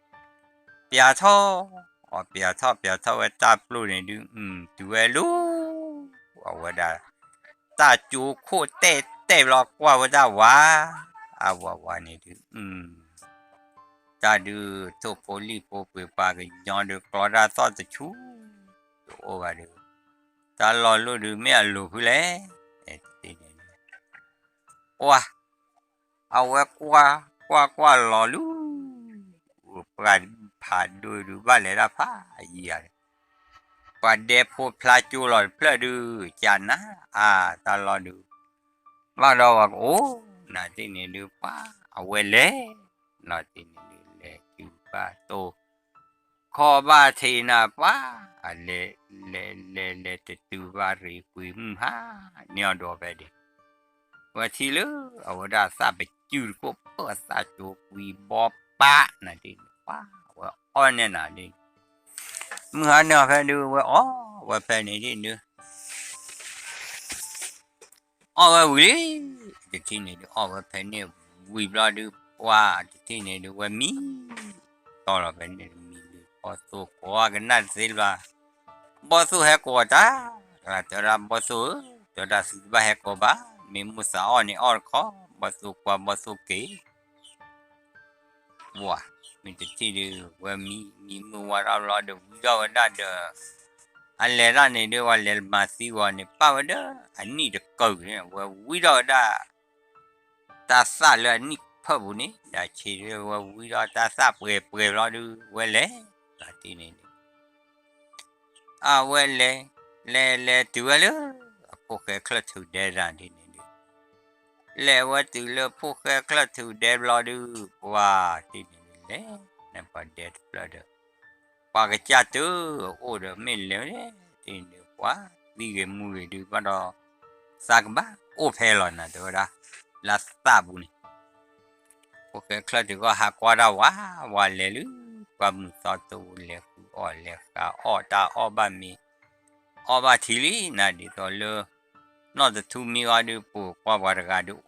ပၠးထီၣ် အီၣ်ပၠးထီၣ်ပၠးထီၣ်ဝဲတၢ်ပျိၢ်န့ၣ်ဒုး တုၤဝဲလီၤ အဝဲဒၣ် တၢ်ကၠိခိၣ်တဲာ်တဲာ်ဘျီကွၢ်ဝဲဒၣ်ဝၤ အဝၤဝၤန့ၣ်ဒုး တၢ်ဒုးထိၣ်ဖိလံၣ်ဖိပှ့ၤပှၤကညီဒုးကျီတၢ်သီၣ်တဆူ တအိၣ်ဘၣ်ဒုး တၢ်လီၢ်လိၣ်ဒုးမ့ၢ်အလိၤဖုလဲၣ် တထံၣ်န့ၣ်ဒုး ပှၤ အဝဲကွၢ်ကွၢ်ကွၢ်လီၤလူၤ ပှၤဖးဒိၣ်ဒုးဘၣ်လဲၤတၢ်ဖးယံၤဧါန့ၣ် ပှၤဒဲဖိဖျါကၠိလီၤတဖျၢၣ်ဒုး ကနၣ် အါ တၢ်လီၢ်ဒုး ဘၣ်ဒီးဝဲကအိၣ် နတထံၣ်န့ၣ်ဒုး ပှၤ အဝဲလဲၤ နတထံၣ်န့ၣ်ဒုး လဲၤတုၤဘၣ်တိၢ် ခီၣ်ဘၣ်ထံးနၤပှၤ အလဲၤ လဲၤလဲၤလဲၤတတုၤဘၣ်ရံၣ်ကွံာ်မုၢ်ဟါ န့ၢ်အီၤဒီးဖဲဒၣ် ဝဲထံၣ်လၢ အဝဲဒၣ်သၣ်ပစုၢ်တခိၣ်ပၢၢ်အသၣ်ကၠိကွံာ်ဘီပၢ်နၤဒ်န့ၣ် ပှၤ အဝဲအီၣ်န့ၢ်နၤဒ်န့ၣ် မုၢ်ဟါန့ၢ်အီၤဖဲဒၣ် ဝဲအီၣ်ဝဲဖဲန့ၣ်ဒ်န့ၣ် အီၣ်ဝဲဝံၤလံ တထံၣ်န့ၣ်ဒုး အီၣ်ဝဲဖဲန့ၣ်ဝံၤဘျီဒုး ပှၤတထံၣ်န့ၣ်ဒုး ဝဲမံ တီၢ်လီၤဖဲန့ၣ်တမံၤဒုး ဘီၣ်သိၣ်ကွၢ်ကနၣ်တသ့လၢၤ ဘီၣ်သိၣ်ဟဲကိးတၢ် တဲဝဲဒၣ်ဘီၣ်သိၣ်ဧၢ တဲဝဲဒၣ်သုတဘၣ်ဟဲကိးဘၣ် မ့ၢ်မိၣ်သးအီၣ်န့ၣ်အီၣ်တခီ ဘီၣ်သိၣ်ကွၢ်ဘီၣ်သိၣ်က့ၤ ပှၤ မ့ၢ်တထံၣ်ဒုး ဝဲမံ မံမုၢ်ဝါထီၣ်ဘျီဒီး ဝံထီၣ်ဝဲဒၣ်ဒီး အလဲၤတၢ်န့ၣ်ဒုး ပှၤလဲၤမၤသံဝဲန့ၣ် ပၣ်ဝဲဒၣ်အနံၣ်တကၢၢ်န့ၣ် ဝဲဝံထီၣ်ဝဲဒၣ် တၢ်သၣ်လၢအနံၣ်ဖၢၣ်ပူၤန့ၣ် ဒီးဆံးဒုး ဝဲဝံထီၣ်တၢ်သၣ်ပှဲၤပှဲၤဘျီဒုး ဝဲလဲၤ နတထံၣ်န့ၣ်ဒုး အဝဲလဲၤ လဲၤလဲၤတုၤဝဲလၢ အဖိၣ်ဃဲချၢၣ်ထူၣ်ဒဲတဂၤဒ်န့ၣ်ဒုး လဲၤဝဲတုၤလၢဖိၣ်ဃဲချၢၣ်ထူၣ်ဒဲဘျီဒုး ပှၤတထံၣ်န့ၣ်ဒုး လဲၤ နပှၤဒဲတဖျၢၣ်ဒီး ပှၤကစၢ်တအိၣ်ဒီးမ့ၢ်လဲၤ တထံၣ်န့ၣ်ဒုး ပှၤသံဂ့ၤမူဂ့ၤဒုး ဘၣ်ဒီး သးကဘၣ်အိၣ်ဖဲလီၤနၤ တဲဝဲဒၣ် လၢသၣ်ပူၤန့ၣ် ဖိၣ်ဃဲချၢၣ်ထူၣ်ကီၢ်ဟးကွၢ်တၢ်ဝး ဝးလဲၤလၢ ပှၢ်မုၢ်သီတိၢ်ပူၤ လဲၤဃုအီၣ်လဲၤဃုအီၣ်တၢ်အီၣ်ဘၣ်မ့ၤ အီၣ်ဘၣ်ထံလံနၤ ဒ်သိးလၢ နီၢ်တထူမံအီၤဒုး ပှၤကွၢ်ပှၤတဂၤဒုး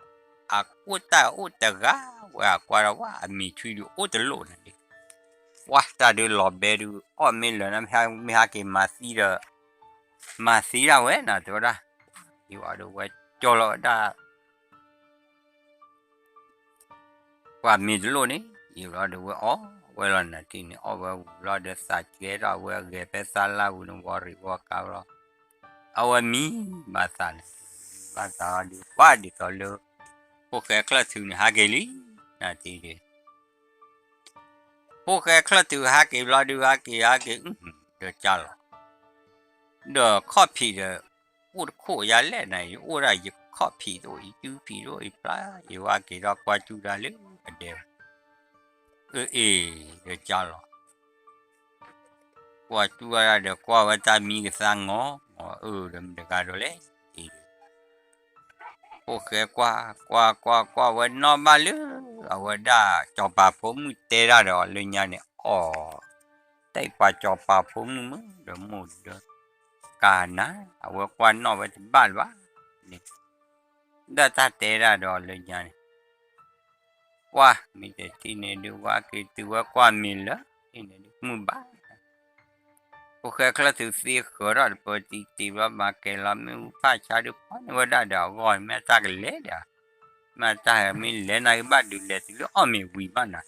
အကိၣ်တၢ်အိၣ်တဂၤ ဝဲအကွၢ်ဒီးဝဲအမံၤထွံဒုးအိၣ်တလိၣ်နၤဒ် ပှၤတၢ်ဒုးလီၤဘဲဒုး အီၣ်မ့ၢ်လၢာ်နၤ မ့ၢ်ဟးက့ၤမၤသံဒီး မၤသံဒၣ်ဝဲနၤ တဲဝဲဒၣ် ယဝဲဒုးဝဲကၠီလီၤဝဲဒၣ် ပှၤမ့ၤတလိၣ်န့ၣ် ယံာ်ဘျီဒုးဝဲအီၣ်ဝဲလီၤနၤ တထံၣ်န့ၣ် အီၣ်ဝဲဝံၤဘျီဒီးသးကဲထီၣ်ဝဲဂဲၤဖဲသးလၢ်ပူၤန့ၣ် ဝီၤရံးဝီၤကါဘျီ အဝဲမံဘၣ်သးန့ၣ် ဘၣ်သးအီၤဒုး ပှၤဒ်သိးလၢ ဖိၣ်ဃဲချၢၣ်ထူၣ်န့ၣ် ဟးက့ၤလံ နၤတထံၣ်န့ၣ် ဖိၣ်ဃဲချၢၣ်ထူၣ်ဟးက့ၤဘျီဒုး ဟးက့ၤဟးက့ၤ ဒီးကၢ်လီၤ ဒီးခီၣ်ဖံးဒီး အိၣ်တခိၣ်ယၤလဲၣ်နၤ ယအိၣ်ဒၣ်ယခီၣ်ဖံးတအိၣ် ယစုဖံးတအိၣ် ယဖျါ ယဝဲက့ၤထီၣ်ကွၢ်စူၣ်တၢ်လၢအဒဲ အ့ၣ် ဒီးကၢ်လီၤ ကွၢ်တူၢ်ဝဲဒၣ်ဒီးကွၢ်ဝဲတၢ်မံကသါ ငီၤအၢဒီးမတၤတဂၤဒီးလဲၣ်, ဖိၣ်ဃဲကွၢ် ကွၢ်ကွၢ်ကွၢ်ဝဲနီၣ်ဘၣ်လၢ အဝဲဒၣ်စီၤပၤဖိမုၣ်တဲတၢ်ဒီးအီၤလၢညါန့ၣ် အီၣ် တၢ်အံၤပှၤစီၤပၤဖိမုၣ်မုၣ်ဒီးမိၢ်ဒီး ကနၤ အဝဲကွၢ်နီၣ်ဝဲတဘၣ်လၢၤဘၣ်န့ၣ် ဒၣ်တၢ်တဲဒၣ်ဒီးအီၤလၢညါန့ၣ် ကွၢ် မ့ၢ်တထံၣ်န့ၣ်ဒုး ဝဲက့ၤတုၤဝဲကွၢ်မ့ၢ်လၢ ထံၣ်န့ၣ်ဒုး မုၢ်ဘၣ် ဖိၣ်ဃဲချၢၣ်ထုးသ့ဃၢၤထီၣ်တပၢၤတံၢ်တံၢ်ဘျီ မၤကဲၤလီၤမ့ၣ်အူဖၣ်ဆါဒုး ပှၤန့ၢ်ဝဲဒၣ်ဒီးအဂီၢ် မ့ၢ်အတၢ်ကလဲၤဒီး မ့ၢ်အတၢ်မ့ၢ်လဲၤနၤကဘၣ်ဒုးလဲၤတုၤလၢအီၣ်မ့ၤဝံၤဘၣ်နၤ,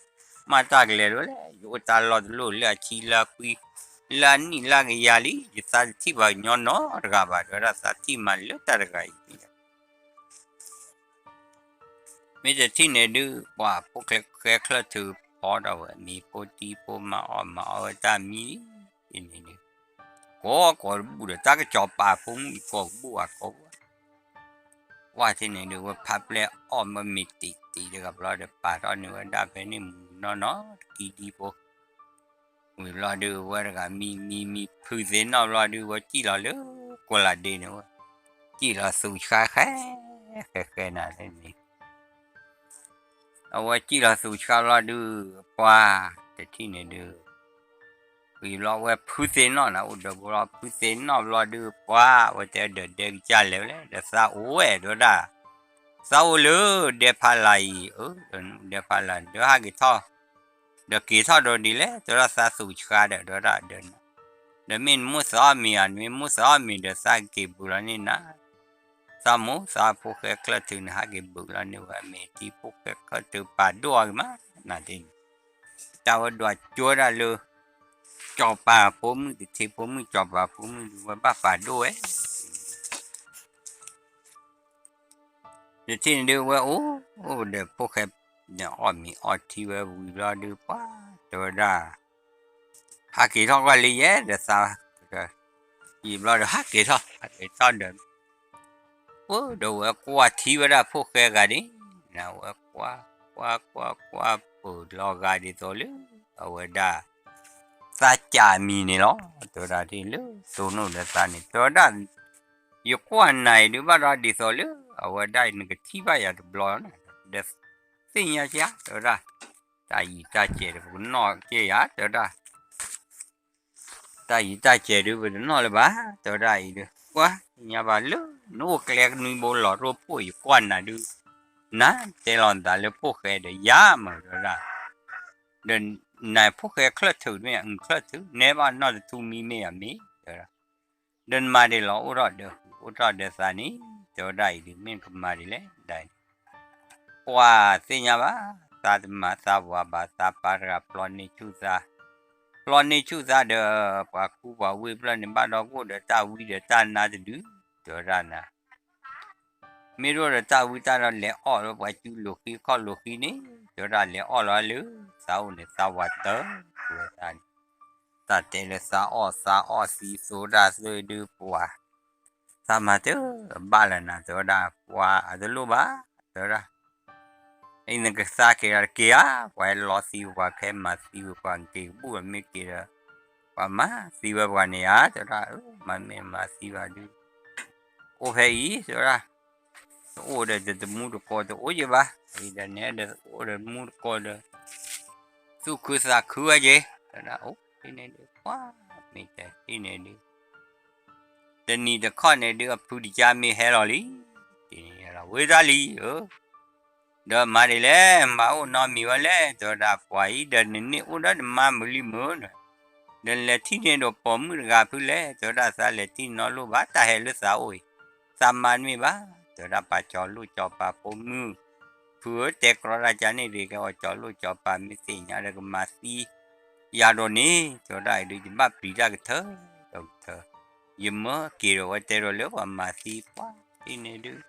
မ့ၢ်အတၢ်ကလဲၤဒိၣ်လဲၣ် ယအိၣ်တၢ်လီၢ်တလီၢ်လၢအဆံလၢအခွံ လၢအနံၣ်လၢကယၤလံ ယသးတထံၣ်ပှၤကညီနီတဂၤဘၣ် တဲဝဲဒၣ်သးထံၣ်မးလၢတၢ်တဂၤအံၤ မ့ၢ်တထံၣ်န့ၣ်ဒုး ပှၤဖိၣ်ဃဲချၢၣ်ထုးဖီဒီးဝဲ မ့ၤဖိတံၢ်ဖိမၤအီၣ်မၤအီၣ်ဝဲတၢ်မံလံ န့ၣ်ဒုး ကိးကိးတဘူၣ်ဒီး တၢ်ကစီၤပၤဖိမုၣ်ကိးကဘူၣ်အကိးဘၣ် ကွၢ်ထံၣ်န့ၣ်ဒုး ဝဲဖးပျဲၢ်အီၣ်မ့ၤတံၢ်တံၢ်တဂၤဘျီဒီး ပာ်ထီၣ်န့ၢ်ဝဲဒၣ်ဖဲန့ၣ်မုၢ်နီၢ်နီၢ်တကံဒံဖိ ဝံၤဘျီဒုး ဝဲတဂၤမံမံမံဖုသ့ၣ်နီၣ်ဘျီဒုး ဝဲစံၣ်လီၤလၢကိးလးဒ့န့ၣ်ဝဲ စံၣ်လီၤသူဆှါဃဲ ဃဲဃဲနၤန့ၣ် အဝဲစံၣ်လီၤသူဆှါဘျီဒုး ပှၤတထံၣ်န့ၣ်ဒုး ဝံၤဘျီဝဲဖုသ့ၣ်နီၣ်နၤ အိၣ်ဒီးဘျီဖုသ့ၣ်နီၣ်ဘျီဒုး ပှၤဝဲတဲဒီးဒဲကစၢ်လဲၤဝဲလဲၣ် ဒီးသးအိၣ်ဝဲဒိၣ်ဒၣ် သးအိၣ်လၢဒဲဖးလၢ်အံၤ အၢ ဒဲဖးလၢ် ဒီးဟးက့ၤထီၣ် ဒီးက့ၤထီၣ်ဒီးဒ်လဲၣ် တဲဝဲဒၣ်သးသူဆှါဒီး တဲဝဲဒၣ်ဒီး ဒီးမ့ၢ်နမိၣ်သးအီၣ်မ့ၤဧါ နမ့ၢ်မိၣ်သးအီၣ်မ့ၤဒီးသးက့ၤဘုးလီၤန့ၢ်နၤ သးမိၣ်သးဖိၣ်ဃဲချၢၣ်ထုးန့ၣ် ဟးက့ၤဘုးလီၤန့ၢ်ဝဲမ့ၤထံဖိၣ်ဃဲချၢၣ်ထုးပာ်ဒိၣ်အီၤက့ၤမး နၤတ့ၢ်န့ၣ် တၢ်ဝဲဒွးကၠိဝဲဒၣ်လၢ စီၤပၤဖိမုၣ်တထံဖိမုၣ် စီၤပၤဖိမုၣ်ဒုး ဝဲဘၣ်ပာ်ဒိၣ်ဝဲ တထံၣ်န့ၣ်ဒုး ဝဲအိၣ် အိၣ်ဒီးဖိၣ်ဃဲ အီၣ်မ့ၤအီထံဝဲဝံၤဘျီဒုး ပှၤတဲဝဲဒၣ် ဟးက့ၤထီၣ်ကွၢ်လံယဲဒီးသး ယံာ်ဘျီဒီး ဟးက့ၤထီၣ် ဟးက့ၤထီၣ်ဒီး ပၢ်ဒီးဝဲကွၢ်ထံဝဲဒၣ်ဖိၣ်ဃဲဂၤဒ် နဝဲကွၢ် ကွၢ်ကွၢ်ကွၢ်ပၢၢ်လီၤဂာ်ဒ်သိးလၢ အဝဲဒၣ် သးကၢ်မံၤန့ၣ်လီၤ တဲဝဲဒၣ်ဒ်လၢ တိၢ်နီၣ်ဒီးသးန့ၣ် တဲဝဲဒၣ် ယကွၢ်နၤအံၤဒုးဘၣ်ဒီးဒ်သိးလၢ အဝဲဒၣ်အံၤနကထံၣ်ဘၣ်ယၤတဘျီန့ၣ် ဒီး သ့ၣ်ညါစ့ၢ် တဲဝဲဒၣ် တၢ်ယံၤတၢ်စဲးဒီးပကနီၣ်က့ၤယၤ တဲဝဲဒၣ် တၢ်ယံၤတၢ်စဲးဒုးပတနီၣ်လၢၤဘၣ် တဲဝဲဒၣ်အံၤဒုး ကွၢ် သ့ၣ်ညါဘၣ်လၢ နအိၣ်ကျဲကနွံဘိလီၤရိဖှိၣ် ယကွၢ်နၤဒုး နတဲလီၤနသးလၢဖိၣ်ဃဲဒီးယၤမး တဲဝဲဒၣ် ဒီးနဖိၣ်ဃဲချၢၣ်ထုးမ့ၢ် အချၢၣ်ထုး နဲဘၣ်နီၢ်တထူမံမ့ၢ်ယၤမ့ၢ် တဲဝဲဒၣ် ဒီးနမၤဒ်လဲၣ် အိၣ်ထီၣ်ဒီး အိၣ်ထီၣ်ဒီးသးန့ၣ် တဲဝဲဒၣ်အံၤဒုး မ့ၢ်နကမၤဒ်လဲၣ်ဒ်န့ၣ် ပှၤသ့ၣ်ညါဘၣ် သးတမၤသးဝၤဘၣ် သးပၢ်တဂၤပျီန့ၢ်ဆူၣ်သး ပျီန့ၢ်ဆူၣ်သးဒီး ပှၤကူပှၤဝ့ၢ်ဖျၢၣ်န့ၣ် ဘၣ်ဒီးကအိၣ်ဒီးတၢ်ဝံဒီးတၢ်နါတဒု တဲဝဲဒၣ်နၤ မ့ၢ်တအိၣ်ဒီးတၢ်ဝံတၢ်နါ လဲၤအီၣ်လၢပှၤစုလိၤဃံခီၣ်လိၤဃံန့ၣ် တဲဝဲဒၣ် လဲၤအီၣ်လီၤလၢ သးအိၣ်န့ၣ် သးဝၤတၢ် တဲဝဲဒၣ်န့ၣ် တၢ်တဲလၢသးအီၣ်သးအီၣ်သံသိတၢ်သ့ၣ်ဒုးပှၤ သးမၤတဘၣ်လၢၤနၤ တဲဝဲဒၣ် ပှၤအတလိၣ်ဘၣ် တဲဝဲဒၣ် အံၤနကသါက့ၤဒီးတက့ၤဧါ ပှၤဟဲလီသံဝဲ ပှၤကဟဲမၤသံဝဲ ပှၤက့ၤကဘူၣ်မ့ၢ်က့ၤဒီး ပှၤမၤသံဝဲပှၤန့ၣ်ဧါ တဲဝဲဒၣ် မၤမ့ၢ်မၤသံဘၣ်ဒုး အိၣ်ဖဲအံၤ တဲဝဲဒၣ် တအိၣ်ဒီးတမူတကိးတအိၣ်ယဘၣ် အံၤဒီးနဲဒီးအိၣ်ဒီးတမူတကိးဒီး သူၣ်ခုသးခုဝဲက့ၤ တဲဝဲဒၣ် အိၣ် ဒ်န့ၣ်ဒုး ပှၤ မ့ၢ်တဲဒ်န့ၣ်ဒုး တနံၤတခီန့ၣ်ဒုး အဖုတကါမ့ၢ်ဟဲလီၤလံ ဒ်န့ၣ်လီၤ ဝ့ၢ်တၢ်လံ ဧၢ ဒီးမၤဒ်လဲၣ် မၤအိၣ်နီတမံၤဝဲလဲၣ် တဲဝဲဒၣ် ပှၤအံၤဒီးနန့ၢ်အိၣ်ဒီးနမါမုာ်လံမုာ်န့ၣ် ဒီးနလဲၤထံၣ်န့ၢ်ဒီးပိာ်မုၣ်တဂၤဖုလဲၣ် တဲဝဲဒၣ် သးလဲၤထံၣ်နီတလိၣ်ဘၣ် တၢ်ဟဲလၢသးအိၣ်အံၤ သးမါတမ့ၢ်ဘၣ် တဲဝဲဒၣ် ပှၤစီၤလိၣ်စီၤပၤဖိမုၣ် ဖုဧၢ တဲကြီတၢ်ကန့ၣ်တဂ့ၤ ကဲဝဲစီၤလိၣ်စီၤပၤမ့ၢ်သ့ၣ်ညါဒီးကမၤသံ ယၤဒိးန့ၣ် တဲဝဲဒၣ်အံၤဒုး ယဘၣ်ပျံၤတၢ်ကထၢ ဒီးကထၢ ယမၢက့ၤဒီးဝဲတဲဒီးလၢပှၤမၤသံပှၤ ဒ်န့ၣ်ဒုး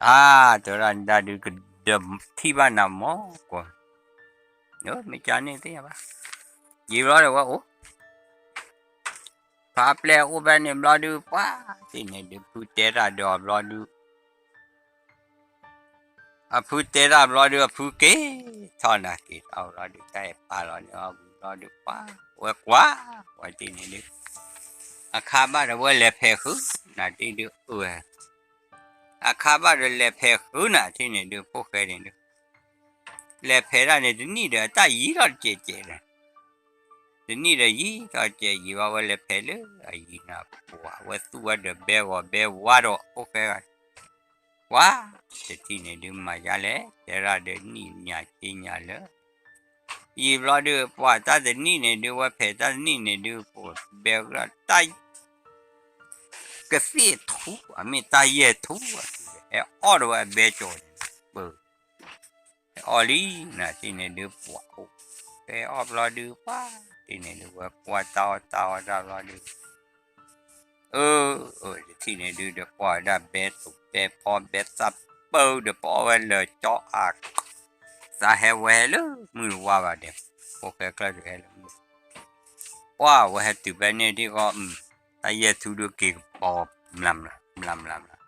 အါ တဲဝဲဒၣ် နဒၣ်ဒုးကဒၢးထံၣ်ဘၣ်နၤမၢ်ကွၢ် မ့ၢ်ကန့ၣ်သ့ၣ်ညါဘၣ် ယံာ်ဘျီဒီးဝဲအိၣ် ဖးပျဲၢ်အိၣ်ဖဲန့ၣ်ဘျီဒုး ပှၤ ဒ်န့ၣ်ဒုး ဖုတဲတၢ်ဒီးအီၤဘျီဒုး အဖုတဲတၢ်ဘျီဒုး အဖုက့ၤထီၣ်နၤ က့ၤထီၣ်ဘျီဒုး တၢ်အဲၣ်ပာ်လီၤန့ၢ်အီၤဝံၤဘျီဒုး ပှၤ ဝဲကွၢ်, ဝဲတထံၣ်န့ၣ်ဒုး, အခါဘၣ်ဒီးဝဲလဲၤဖဲးဃု, နၤတထံၣ်ဒုး, အခါဘၣ်ဒီးလဲၤဖဲးဃုနၤတထံၣ်န့ၣ်ဒုး ဖိၣ်ဃဲန့ၣ်ဒုး, လဲၤဖဲးဒၣ်န့ၣ် တနံၣ်ဒီးအတၢ်ယံၤထီၣ်တစဲးစဲးဒီး, တနံၣ်ဒီးယံၤထီၣ်တစဲးယံၤဘၣ် ဝဲလဲၤဖဲးလၢအယံၤနၤပှၤ ဝဲသူၣ်ဝဲဒီးဘဲဂီၤဘဲဝါဒီးဖိၣ်ဃဲဂၤ, ပှၤတထံၣ်န့ၣ်ဒုး မၤယါလဲၣ် တဲဒၣ်ဒီးနံၣ်ညါက့ညါလၢ ယံာ်ဘျီဒုး ပှၤတၢ်တနံၣ်န့ၣ်ဒုး ဝဲဖဲးတၢ်တနံၣ်န့ၣ်ဒုး ပဘဲကရၢတၢ် ကသ့ၣ်ထူ အမ့ၢ်တၢ်ယဲၢ်ထူ ဟဲအီၣ်ဒီးဝဲအဘဲကၠီၤန့ၣ် ပၢ ဟဲအီၣ်လံ နၤတထံၣ်န့ၣ်ဒုး ပှၤအိၣ် ဟဲအီၣ်ဘျီဒုး ပှၤတထံၣ်န့ၣ်ဒုး ဝဲကွၢ်တၢ်အီၣ်တၢ်အီတၢ်ဘျီဒုး အၢ တထံၣ်န့ၣ်ဒုး ဒီးကွၢ်ဝဲဒၣ်ဘဲသိးဘဲဖီဘဲသၣ်ပၢဒီး ပအီၣ်ဝဲလၢာ်ကၠီအါ သးဟဲဝဲဟဲလၢမုၢ်တဝါဘၣ်ဒီး ဖိၣ်ဃဲချၢၣ်ထူးဟဲလၢမုၢ် ပှၤဝဲဟဲတုၤဖဲန့ၣ်ဒ်ဃီ တၢ်ယဲၢ်ထူဒုးက့ၤကပီၤ မျးမျးမျးမျး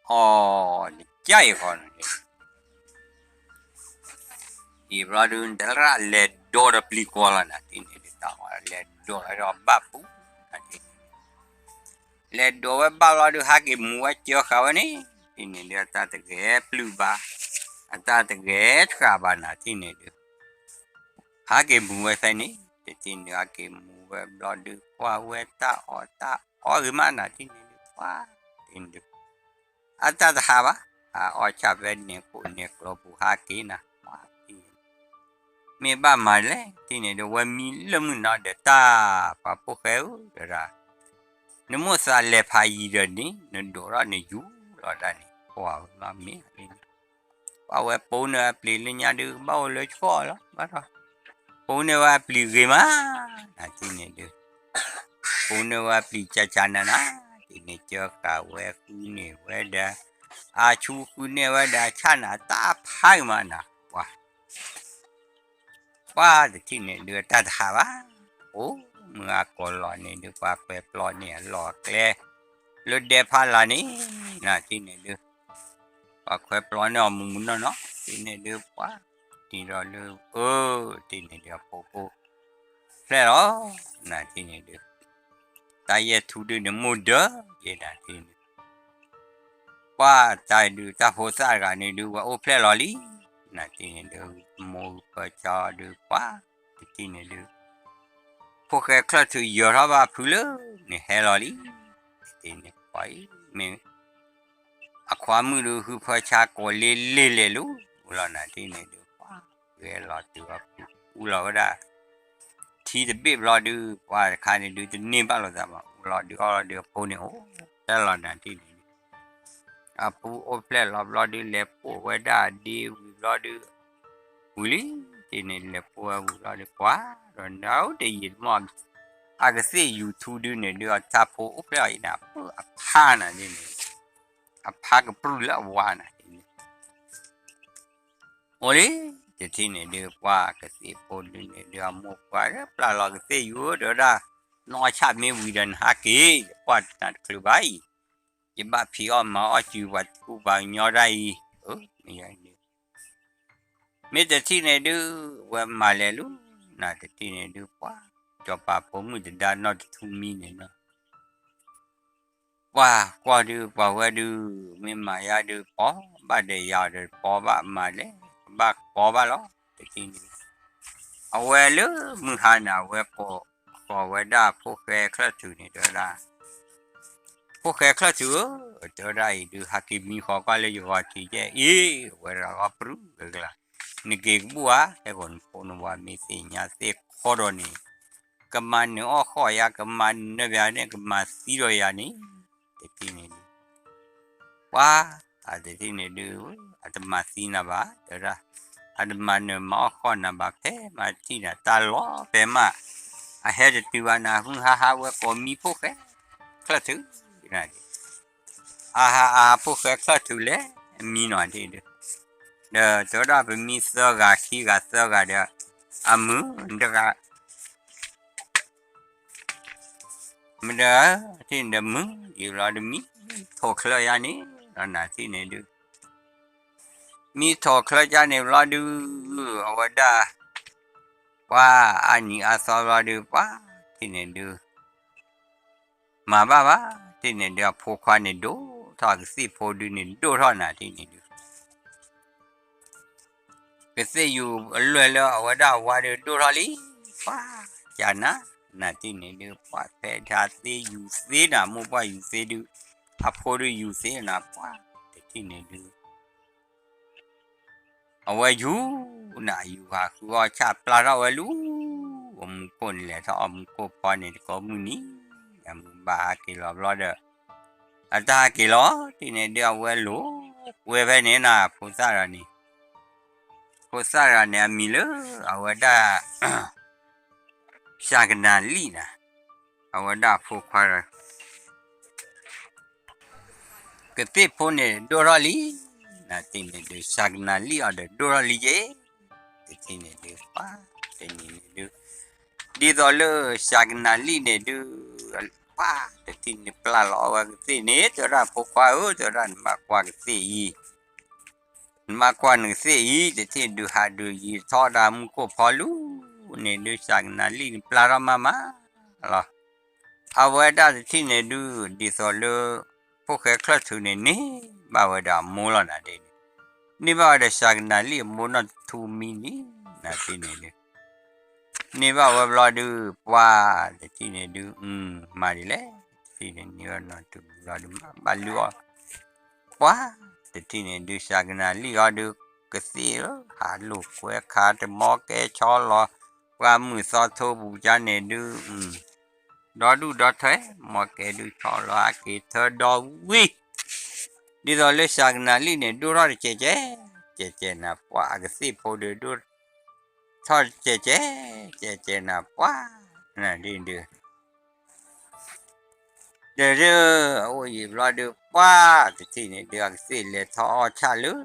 အီၤ နကၢ်အံၤဃီန့ၣ် အံၤဘျီဒုး နတရၣ်လဲၤဒိးဒီးပျံၤကွီၤလီၤ နၤတထံၣ်န့ၣ်ဒုး တၢ်အီၣ်လဲၤဒိးဒီးဘၣ်ပူၤ နၤတထံၣ်န့ၣ် လဲၤဒိးဝဲဘၣ်ဘျီဒုး ဟးက့ၤမူဝဲကၢဃာ်ဝဲန့ၣ် တထံၣ်န့ၣ်ဒုး အတၢ်တဂဲၤပျုၢ်ဘၣ် အတၢ်တဂဲၤဃာ်ဘၣ် နၤတထံၣ်န့ၣ်ဒုး ဟးက့ၤမူဝဲဖဲန့ၣ် တထံၣ်န့ၣ် ဟးက့ၤမူဝဲဘျီဒုး ကွၢ်ဝဲတၢ်အီၣ်တၢ်အီဂ့ၤမး နၤတထံၣ်န့ၣ်ဒုး ပှၤတထံၣ်န့ၣ်ဒုး အတၢ်တဟးဘၣ် ဟးအီၣ်ဆၣ်ဖဲန့ၣ်ခိၣ်န့ၣ်ကျိပူၤဟးက့ၤနၤ ပှၤတထံၣ်န့ၣ် မ့ၢ်ဘၣ်မၤလဲၣ် တထံၣ်န့ၣ်ဒုး ဝဲမံလၢမုၢ်နီၤဒီးတၢ် ပှၤဖိၣ်ဃဲဧၢ တဲဒၣ် နမိၣ်သးလဲၤဖးယံၤဒီးန့ၣ် နဒိးထီၣ်နယူၤလီၤဒၣ်န့ၣ် ပှၤဝဲမ့ၢ် ပှၤဝဲပိန့ၢ်အပျံၤလၢညါဒုး ဘၣ်အိၣ်လၢဆှီၣ်လီၤ ဘၣ်ဒီး ပိန့ၢ်ဝဲအပျံၤဂ့ၤမး နၤတထံၣ်န့ၣ်ဒုး ပိန့ၢ်ဝဲအပျံၤကၢ်ကၢ်နၤ နၤတထံၣ်န့ၣ် ကၢဃာ်ဝဲဃုန့ၢ်ဝဲဒီး အဆူဃုန့ၢ်ဝဲဒီး အဆၣ်နၤတၢ်ဖးဂ့ၤမးနၤ ပှၤ ပှၤတထံၣ်န့ၣ်ဒုး အတၢ်တဟးဘၣ် အိၣ်မုာ်အကိာ်လီၤန့ၣ်ဒုး ပှၤခွဲးပျီန့ၢ်အလီၢ်အကျဲ လၢဒဲဖးလာ်န့ၣ် နၤတထံၣ်န့ၣ်ဒုး ပှၤခွဲးပျီန့ၢ်အီၤမုၢ်မုၢ်နီၢ်နီၢ် တထံၣ်န့ၣ်ဒုး ပှၤတံၤဒီးလၢ အၢ တထံၣ်န့ၣ်ဒုး အဖိကိၣ်ဖျဲၣ်လီၤ နၤတထံၣ်န့ၣ်ဒုး တၢ်ယဲၢ်ထူဒုးန့ၣ် မိၢ်ဒၢယဲနၤတထံၣ်န့ၣ် ပှၤတၢ်ဒုးတၢ်ဖိသၣ်တဂၤန့ၣ်ဒုး ဝဲအိၣ်ဖျဲၣ်လီၤလံ နၤတထံၣ်န့ၣ်ဒုး မိၢ်ဖၢဆါအီၤဒုး ပှၤတထံၣ်န့ၣ်ဒုး ဖိၣ်ဃဲချၢၣ်ထူးယၢၤထီၣ်ဘၣ်ဖုလၢန့ၣ်ဟဲလီၤလံ တထံၣ်န့ၣ်ပှၤအံၤ မ့ၢ် အခွါမုၣ်ဒုး ဟုဖၢဆါကိးလ့လ့လဲၤလီၤ လီၤနၤတထံၣ်န့ၣ်ဒုး ပှၤဂဲၤလီၤတုၤအပူၤ အူလီၤဝဲဒၣ် ထံတဘ့ၣ်ဘျီဒုး ပှၤတခါန့ၣ်ဒုး တန့ၢ်ဘၣ်လိာ်သးဘၣ် အူလီၤဒုးအီလီၤဒုး အဖိန့ၣ်အိၣ်ဖျဲၣ်လီၤနၤတထံၣ်န့ၣ်ဒုး အဖိအိၣ်ဖျဲၣ်လီၤဘျီဒုး လဲၤပိာ်ဝဲဒၣ်ဒ့ဝံၤဘျီဒုး ဝံၤလံ တထံၣ်န့ၣ် လဲၤပိာ်ဝဲဝံၤဘျီဒုး ပှၤဒီးနၤအိၣ်တယံာ်တမီၢ် အကသ့ၣ်ယူၤထူဒုးန့ၣ်ဒုး အတၢ်ဖိအိၣ်ဖျဲၣ်အီၤအံၤန့ၣ် အဖါနၤဒ်န့ၣ် အဖါကပြုၢ်လၢအဝါနၤဒ်န့ၣ် အိၣ်လံ တထံၣ်န့ၣ်ဒုး ပှၤကသ့ၣ်ဖိဒုးန့ၣ်ဒုး အမိၢ်ပှၢ်လၢပျၢ်လီၤကသ့ၣ်ယူၤ တဲဝဲဒၣ် နီၢ်ဆၣ်မ့ၢ်ဝံၤဒီးနဟးက့ၤ ယကွၢ်နၤတချုးဘၣ်အံၤ ယဘၣ်ဖံးအီၣ်မၤအီၣ်စုပှၤကူပှၤကညီဒၣ်အံၤ မ့ၢ် မ့ၢ်တထံၣ်န့ၣ်ဒုး ဝဲမၤလဲၤလီၤ နၤတထံၣ်န့ၣ်ဒုး ပှၤ စီၤပၤဖိမုၣ်တဒါနီၢ်တထူမံန့ၣ်နီၤ ပှၤကွၢ်ဒုး ပှၤဝဲဒုး မ့ၢ်မၤယါဒုး ပီဘၣ်ဒီးယၤဒီး ပီဘၣ်မၤလဲၣ် ကဘၣ်ကပီဘၣ်လီၤ တထံၣ်န့ၣ် အဝဲလၢမုၢ်ဟါန့ၣ် အဝဲကိးဃီၤဝဲဒၣ်ဖိၣ်ဃဲချၢၣ်ထူးန့ၣ် တဲဝဲဒၣ် ဖိၣ်ဃဲချၢၣ်ထူးဧၢ တဲဝဲဒၣ်အံၤဒုး ဟဲက့ၤမံဃီၤကွၢ်လၢယဂီၤထံးယဲၢ်အ့ၣ် ဝဲဒၣ်ဂီၢ်ပြူၤဂ့ၤကလါ နက့ၤကဘူၣ်ဧါ ဟဲကိးနဖိနဝၤမ့ၢ်သ့ၣ်ညါသ့ၣ်ခီဒီးန့ၣ် ကမၤနၢၤအီၣ်ဃီၣ်ယၤ ကမၤနၢၤပယၤန့ၣ် ကမၤသံဒီးယၤန့ၣ် တထံၣ်န့ၣ်ဒုး ပှၤ အတထံၣ်န့ၣ်ဒုး အတမၤသံနၤဘၣ် တဲဝဲဒၣ် အတမၤနၢၤမၤအီၣ်ဃီၣ်နၤဘၣ် ဖဲမၤတထံၣ်န့ၣ် တၢ်လီၤဖဲမး အဟဲတတုၤဘၣ်နၤ ဟုဟးဟးဝဲကိးမံဖိၣ်ဃဲ ချၢၣ်ထူး အဟးအဟးဖိၣ်ဃဲချၢၣ်ထူးလဲၣ် အမံနီၤဒ်ဒုး ဒီးတဲဝဲဒၣ်ပမံသၢဂၤခံဂၤသၢဂၤဒီး အမုၢ်တဂၤ မ့ၢ်ဒီး တထံၣ်န့ၣ်ဒီးမုၢ်ယံၤဘျီဒုး မံထိးချၢယါန့ၣ် ဒီးနၤတထံၣ်န့ၣ်ဒုး မံထိးချၢယါန့ၣ်ဘျီဒုး အဝဲဒၣ် ပှၤ ပှၤအါနံၤအါသီဘျီဒုး ပှၤတထံၣ်န့ၣ်ဒုး မၤဘၣ်ဘၣ် တထံၣ်န့ၣ်ဒုး အဖိခွါန့ၣ်ဒိၣ်ထီၣ် ကသ့ၣ်ဖိဒုးန့ၣ် ဒိၣ်ထီၣ်နၤတထံၣ်န့ၣ်ဒုး ကသ့ၣ်ယူၤအလွဲၢ်လၢအဝဲဒၣ်အဝါဒုးဒိၣ်ထီၣ်လံ, ပှၤကနၤ, နၤတထံၣ်န့ၣ်ဒုး ပှၤဖဲဒၣ်သ့ယူၤသ့နၤ မိၢ်ပှၢ်ယူၤသ့ဒုး, အဖိဒုးယူၤသ့နၤ ပှၤတထံၣ်န့ၣ်ဒုး အဝဲယူၤနၤ ယူၤဟးဃုအီၣ်ဆၣ် ပျၢ်ထီၣ်ဝဲလူၤ, အမူခိၣ်န့ၣ် လဲၤထီၣ်အီၣ်မူခိၣ်ဖီန့ၣ် တကိးမုၢ်နံၤ, အမုၢ်ဘၣ်ဟးက့ၤလီၤဘျီဒီး အတၢ်ဟးက့ၤလီၤ တထံၣ်န့ၣ်ဒုး အဝဲလိာ်ကွဲဖဲန့ၣ်နၤ ဖိသၣ်တဂၤန့ၣ်, ဖိသၣ်တဂၤန့ၣ် အမံၤလၢ အဝဲဒၣ် စှၤကနၤလံၣ်နၤ, အဝဲဒၣ်အဖိခွါဒီး ကသ့ၣ်ဖိန့ၣ်ဒိၣ်ထီၣ်လံ, နၤတထံၣ်န့ၣ်ဒုး စှၤကနၤလံၣ်အီၤဒီးဒိၣ်ထီၣ်လံယဲ, တထံၣ်န့ၣ်ဒုး ပှၤတနံၤန့ၣ်ဒုး ဒ်သိးလၢစှၤကနၤလံၣ်န့ၣ်ဒုး ပှၤတထံၣ်န့ၣ်ပျၢ်လီၤအီၣ်ဝဲကသ့ၣ်န့ၣ် တဲဝဲဒၣ်ဖိခွါဧၢ တဲဝဲဒၣ် နဘၣ်ကွၢ်ကသ့ၣ်အံၤ, နဘၣ်ကွၢ်နကသ့ၣ်အံၤ တထံၣ်ဒုးဟးဒုးယံၤထီၣ်ဒၣ်မူခိၣ်ဖီလူၤန့ၣ်ဒုး စှၤကနၤလံၣ်န့ၣ်ပျၢ်ထီၣ်မးမးလီၤ. အဝဲဒၣ်တထံၣ်န့ၣ်ဒုး ဒ်သိးလၢ ဖိၣ်ဃဲချၢၣ်ထူးန့ၣ် န့ၢ်ဘၣ်ဝဲဒီးအမိၢ်လီၤနၤဒ်န့ၣ်, န့ၢ်ဘၣ်ဝဲဒီးစှၤကနၤလံၣ်အမိၢ်နီၢ်တထူမံန့ၣ် နၤတထံၣ်န့ၣ်ဒုး န့ၢ်ဘၣ်ဝဲဘျီဒုး ပှၤတထံၣ်န့ၣ်ဒုး မၤဒ်လဲၣ်, တထံၣ်န့ၣ်န့ၢ်ဝဲနီၢ်တထူမံဘျီဒုး မၤဘၣ်လုၢ်အီၣ်, ပှၤတထံၣ်န့ၣ်ဒုး စှၤကနၤလံၣ်အီၤဒုး ကသ့ၣ်လၢဟးလိာ်ကွဲခါတမီကဲဆီလီၤ, ပှၤမုၢ်သီထိပူၤကါန့ၣ်ဒုး ဒီဒူၣ်ဒီထၢ မီကဲဒုးဆီလီၤ ဟးက့ၤထၢဒီဝံၤ, ဒ်သိးလၢစှၤကနၤလံၣ်န့ၣ် ဒိၣ်ထီၣ်တကဲးကဲး, ကဲးကဲးနၤ ပှၤအကသ့ၣ်ဖိဒုးဒိၣ် ထီၣ်တကဲးကဲး, ကဲးကဲးနၤ ပှၤနၤဒ်ဒုး ဒီးဒုး အအိၣ်ယံၤဘျီဒုး ပှၤတထံၣ်န့ၣ်ဒုး အကသ့ၣ်လဲၤထီၣ်အီၣ်ဆၣ်လၢ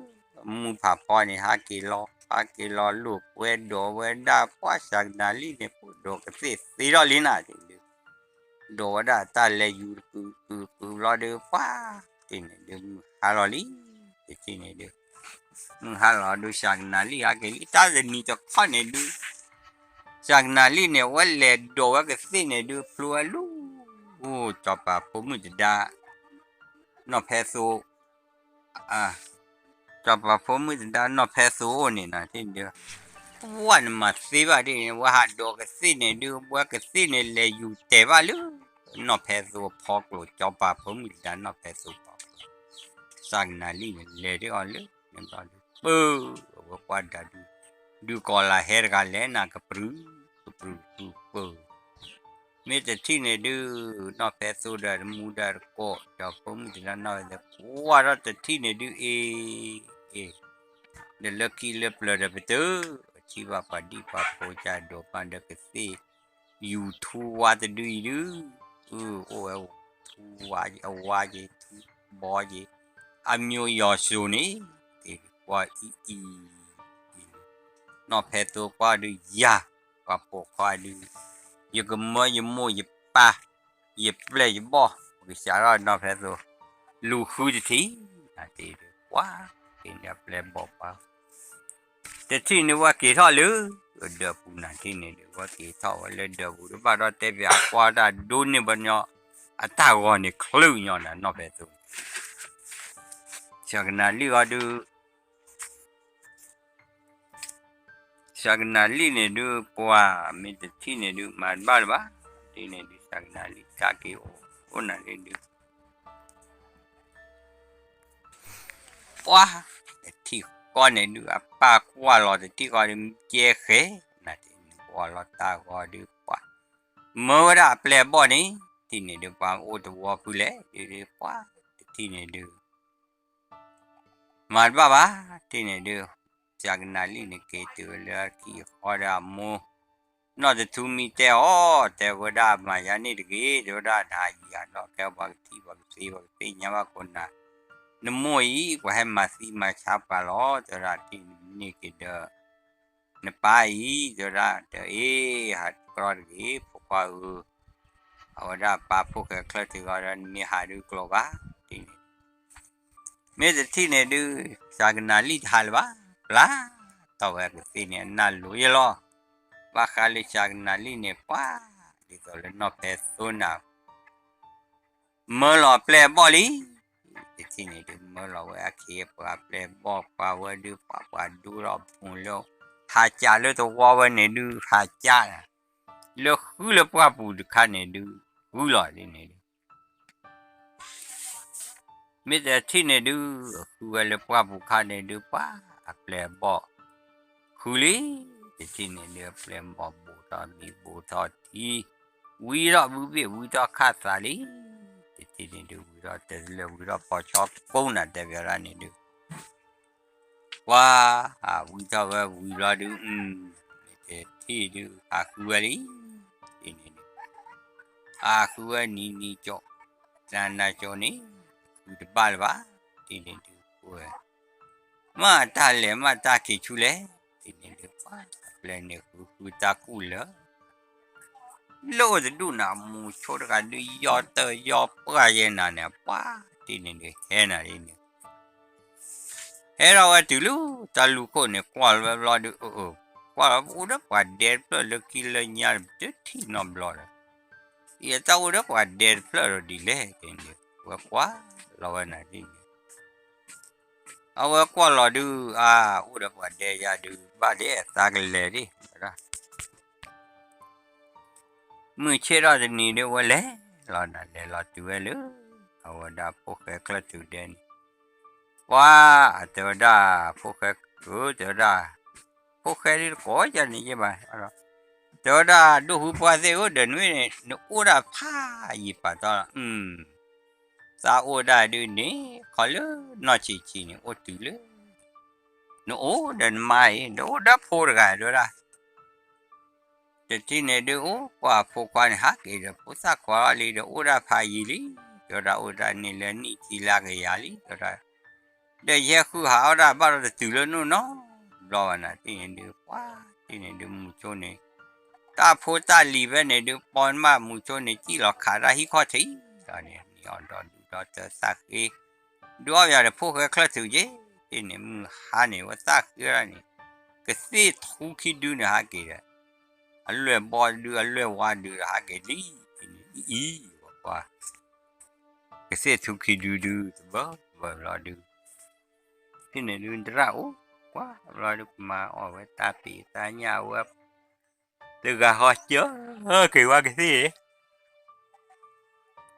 မူဖးဖီန့ၣ် ဟးက့ၤလီၤ ဟးက့ၤလီၤလိာ်ကွဲဒိးဝဲဒၣ် ပှၤစှၤကနၤလံၣ်န့ၣ် ပဒိးကသ့ၣ်သ့ထီၣ်လံနၤဒ်ဒုး ဒိးဝဲဒၣ်တၢ်လဲၤယူၤတကုာ်ကုာ်ကုာ်ဘျီဒုး ပှၤတထံၣ်န့ၣ်ဒုး မုၢ်ဟါလီၤလံ, တထံၣ်န့ၣ်ဒုး မုၢ်ဟါလီၤဒုး စှၤကနၤလံၣ်ဟးက့ၤလံ တၢ်တနံၤတခီန့ၣ်ဒုး စှၤကနၤလံၣ်န့ၣ် အဝဲလဲၤဒိးဝဲကသ့ၣ်န့ၣ်ဒုး ဖျိဝဲလူၤ, အိၣ် စီၤပၤဖိမုၣ်တဒါ နီၢ်ဖဲသိ စီၤပၤဖိမုၣ်တဒါနီၢ်ဖဲသိအိၣ်န့ၣ်နၤ တထံၣ်န့ၣ်ဒုး ပှၤနမၤသ့ဘၣ်ဒ်န့ၣ် ဝဲဟးဒိးကသ့ၣ်န့ၣ်ဒုး ဝဲကသ့ၣ်န့ၣ်လဲၤယူၤတဲာ်ဘၣ်လၢ နီၢ်ဖဲသိအဖီကျိၤ စီၤပၤဖိမုၣ်တဒါနီၢ်ဖဲသိဖီကျိၤ စှၤကနၤလံၣ်န့ၣ် လဲၤဒ်အီၤလၢ န့ၣ်ဘျီဒုး ပၢ အဝဲပှၤဒၣ်ဒုး ဒုးကီၤလၤဟဲတဂၤလဲၣ် နၤကပြုၢ် ကပြုၢ်ကပြုၢ်ပၢ မ့ၢ်တထံၣ်န့ၣ်ဒုး နီၢ်ဖဲသိဒီးတမူဒါတကိး ဒီးဖိမုၣ်တဒါနီၢ်ဖဲသိ ကွၢ်ထီၣ်တထံၣ်န့ၣ်ဒုး အ့ အ့ ဒီးလၢခံလၢပျၢၤဒီးပတုၤ အထံၣ်ဘၣ်ပှၤဒံၣ်ပှၤဖိကၢ်ဒိးပၢ်ဒီးကသ့ၣ် ယူၤထူဝါတဒုအံၤဒုး အိၣ်ဝဲထူဝါ အဝါက့ၤ ထူဘီက့ၤ အမျိုးရောင်စုံန့ၣ် ကွၢ်အံၤအံၤ နီၢ်ဖဲသိကွၢ်ဒုးယၤ ပှၤပိာ်ခွါဒုး ယကမၢယမိၢ်ယပၢ် ယပျဲၢ်ယဘီၣ် ပကစးထီၣ်နီၢ်ဖဲသိ လူၤဃုတထံၣ် နၤတထံၣ်ဒုး ကွၢ် က့ၤန့ၣ်အပျဲၢ်ဘီၣ်ပှၤ တထံၣ်န့ၣ်ဝဲက့ၤထီၣ်လၢ ဒၢးပူၤနၤတထံၣ်န့ၣ်ဒုး ဝဲက့ၤထီၣ်ဝဲလၢဒၢးပူၤ တဘၣ်ဒီးတဲပၠးအကွၢ်တၢ်ဒိးန့ၢ်ဘၣ်ညီ အတၢ်ဂီၤန့ၣ်ချုးညီနၤနီၢ်ဖဲသိ စှၤကနၤလံၣ်အီၤဒုး စှၤကနၤလံၣ်န့ၣ်ဒုး ကွၢ် မ့ၢ်တထံၣ်န့ၣ်ဒုး မၤတဘၣ်လၢၤဘၣ် တထံၣ်န့ၣ်ဒုး စှၤကနၤလံၣ်ကးက့ၤအိၣ် အိၣ်နၤလံဒုး ပှၤ တထံၣ်ဃီန့ၣ်ဒုး အပၢ်ကွၢ်လီၤတထံၣ်ဃီဒုး ကဲဃဲ နၤတထံၣ်န့ၣ် ကွၢ်လီၤတၢ်ဂီၤဒုး ပှၤ မၢဝဲဒၣ်အပျဲၢ်အဘီၣ်န့ၣ် တထံၣ်န့ၣ်ဒုး ပှၤအိၣ်တဝီဖုလဲၣ် ဒုးဒုး ပှၤ တထံၣ်န့ၣ်ဒုး မၤတဘၣ်ဘၣ် တထံၣ်န့ၣ်ဒုး စှၤကနၤလံၣ်န့ၣ် က့ၤတုၤလၢခံအဃီဒီးအမိၢ် နီၢ်တထူမံတဲအီၤ တဲဝဲဒၣ်မၤယၤန့ၣ်တဂ့ၤ တဲဝဲဒၣ်နဟးယံၤဟးဒီးကဲပှၤကထံၣ်ပှၤကသ့ပှၤကသ့ၣ်ညါဘၣ်ကိးနၤ နမိၢ်အံၤ ပှၤဟဲမၤသံမၤဆါပှၤလီၤ တဲဝဲဒၣ်တထံၣ်န့ၣ်က့ၤဒီး နပၢ်အံၤ တဲဝဲဒၣ်တအ့ၣ် ဟးတကြီတဂ့ၤ ဖိခွါဧၢ အဝဲဒၣ်ပၢ်ဖိၣ်ဃဲချၢၣ်ထူးဂီၤဒီး နမ့ၢ်ဟးဒုးကျိၤဘၣ် တထံၣ်န့ၣ် မ့ၢ်တထံၣ်န့ၣ်ဒုး စှၤကနၤလံၣ်တဟးလၢၤဘၣ် ပျၢ်ထီၣ်ဝဲကသ့ၣ်န့ၣ် အနၢ်လိၤယဲလီၤ ဘၣ်ဃးလၢစှၤကနၣ်လံန့ၣ် ပှၤ ဒ်သိးလၢနီၢ်ဖဲသိနၤ မၢလီၤပျဲၢ်အဘီၣ်လံ. တထံၣ်န့ၣ်ဒုး မၢလီၤဝဲအခ့အပှၤပျဲၢ်အဘီၣ် ပှၤဝဲဒုး ပှၤပှၤဒူထီၣ်ပူၤလၢ ဟးကးလၢသဝီဝဲန့ၣ်ဒုး ဟးကး လၢဃုလၢပှၢ်ပူၤတခါန့ၣ်ဒုး ဃုလီၤဒ်န့ၣ်ဒုး မ့ၢ်တထံၣ်န့ၣ်ဒုး ဃုဝဲလၢပှၢ်ပူၤခါန့ၣ်ဒုး ပှၤအပျဲၢ်အဘီၣ် ဃုလံ. တထံၣ်န့ၣ်ဒုး အပျဲၢ်အဘီၣ် ဘူးထီၣ်မံၤဘူးထီၣ်ထံ ဝံထီၣ်ဘုဘ့ၣ် ဝံထီၣ်ခၣ်သးလံ. တထံၣ်န့ၣ်ဒုး ဝံထီၣ်တလၢာ် ဝံထီၣ်ဖီဆီကိးနၤ တဲဘၣ်ဒၣ်န့ၣ်ဒုး ပှၤ ဝံထီၣ်ဝဲဝံၤဘျီဒုး မ့ၢ်တထံၣ်ဒုး ဟးဃုဝဲလံ. တထံၣ်န့ၣ်ဒုး ဟးဃုဝဲနံၤနံၤကၠိး နၤနၤကၠိးန့ၣ် ဃုတဘၣ်လၢၤဘၣ်. တထံၣ်န့ၣ်ဒုး ကွဲ မ့ၢ်တၢ်လဲၤမ့ၢ်တၢ်က့ၤဆူလဲၣ်. တထံၣ်န့ၣ်ဒုး ပှၤအပျဲၢ်န့ၣ်ဃုဃုတၢ်ကူၣ်လၢာ် လၢအိၣ်တဒူၣ်နၤ မူၤဆိတဂၤဒုး ယီၤတၢ်ယီၤပှၢ်ယဲနၤန့ၣ် ပှၤ တထံၣ်န့ၣ်ဒုး ဟဲနၤဒ်န့ၣ် ဟဲထီၣ်ဝဲတုၤလၢတၢ်လူၢ်ခိၣ်န့ၣ် ကွၢ်လီၤဝဲဘျီဒုး အၢ ကွၢ်လီၤအိၣ်ဒီးပှၤဒဲတဖျၢၣ်လၢခံလၢညါ တထံၣ်နီတဘျီဒီး ယတၢ်အိၣ်ဒီးပှၤဒဲတဖျၢၣ်ဒီးဒ်လဲၣ်န့ၣ် ဝဲကွၢ်လီၤဝဲနၤဒ်န့ၣ် အဝဲကွၢ်လီၤဒုး အါ အိၣ်ဒီးပှၤဒဲယၤဒုး ဘၣ်ဒဲသးကလဲၤဒ် မုၢ်ဆ့ၣ်ထီၣ်တနံၤဒုး ဝဲလဲၤလီၤနၤ လဲၤလီၤတုၤဝဲလၢ အဝဲဒၣ်ဖိၣ်ဃဲချၢၣ်ထူၣ်ဒဲန့ၣ် ပှၤ တဲဝဲဒၣ် ဖိၣ်ဃဲ တဲဝဲဒၣ် ဖိၣ်ဃဲဒုးတကိးယၤန့ၣ်ယဘၣ် တဲဝဲဒၣ် ဒိၣ်ဃုပှၢ်သ့ၣ်ဧၢ ဒီးနွံန့ၣ် နအိၣ်ဒၣ်ဖးယံာ်ပာ်တီၢ်လီၤ သးအိၣ်ဒၣ်ဒုးန့ၣ် ခီလၢနီၢ်ဆံးဆံးန့ၣ် အိၣ်တုၤလၢ နအိၣ်ဒီးနမါအံၤ ဒီးအိၣ်ဒီးဖိတဂၤတဲဝဲဒၣ် တထံၣ်န့ၣ်ဒုး အိၣ်ကွၢ်ဖိခွါန့ၣ် ဟးက့ၤဒီးဖိသၣ်ခွါလီၤလံ ဒီးအိၣ်ဒၣ်ဖးယံာ်လံ တဲဝဲဒၣ် အိၣ်ဒၣ်န့ၣ်လၢနံၣ်ထံလါကယၤလံ တဲဝဲဒၣ် ဒီးယဲဃုဟးအီၣ်ဒၣ်ဘၣ်ဒီးတတုၤလၢနအိၣ်နီတဘျီဘၣ်နၤ တထံၣ်န့ၣ်ဒုး ပှၤ တထံၣ်န့ၣ်ဒုး မူၤဆိန့ၣ် တၢ်ဖိတၢ်လံၤဖဲန့ၣ်ဒုး ပိာ်မးမူၤဆိန့ၣ် စံၣ်လီၤခးတၢ်ဟံၣ်ခီၣ်ထံးလီၤန့ၣ် နံၤအီၤဒီးဒုးဒီးတၢ်သၣ်ဃ့ ဒုးအီၣ်ယၤဒီးဖိၣ်ဃဲချၢၣ်ထူၣ်က့ၤ တထံၣ်န့ၣ် မုၢ်ဟါန့ၣ် ဝဲသၣ်ဃ့ဒၣ်န့ၣ် ကသ့ၣ်ထူခံဒုန့ၣ် ဟးက့ၤဒီး အလွဲၢ်ဘီဒုး အလွဲၢ်ဝါဒုးဒီး ဟးက့ၤလံ တထံၣ်န့ၣ် အံၤ ပှၤ ကသ့ၣ်ထူခံဒုဒုး တဘၢဘၢလီၤဒုး တထံၣ်န့ၣ်ဒုး တရၣ်အိၣ်ကွၢ်ဘျီဒုး ကမၤအီၣ်ဝဲတၢ်ဖံးတၢ်ညၣ်ဝဲ တဂၤဃီ ကၢက့ၤဝဲကသ့ၣ်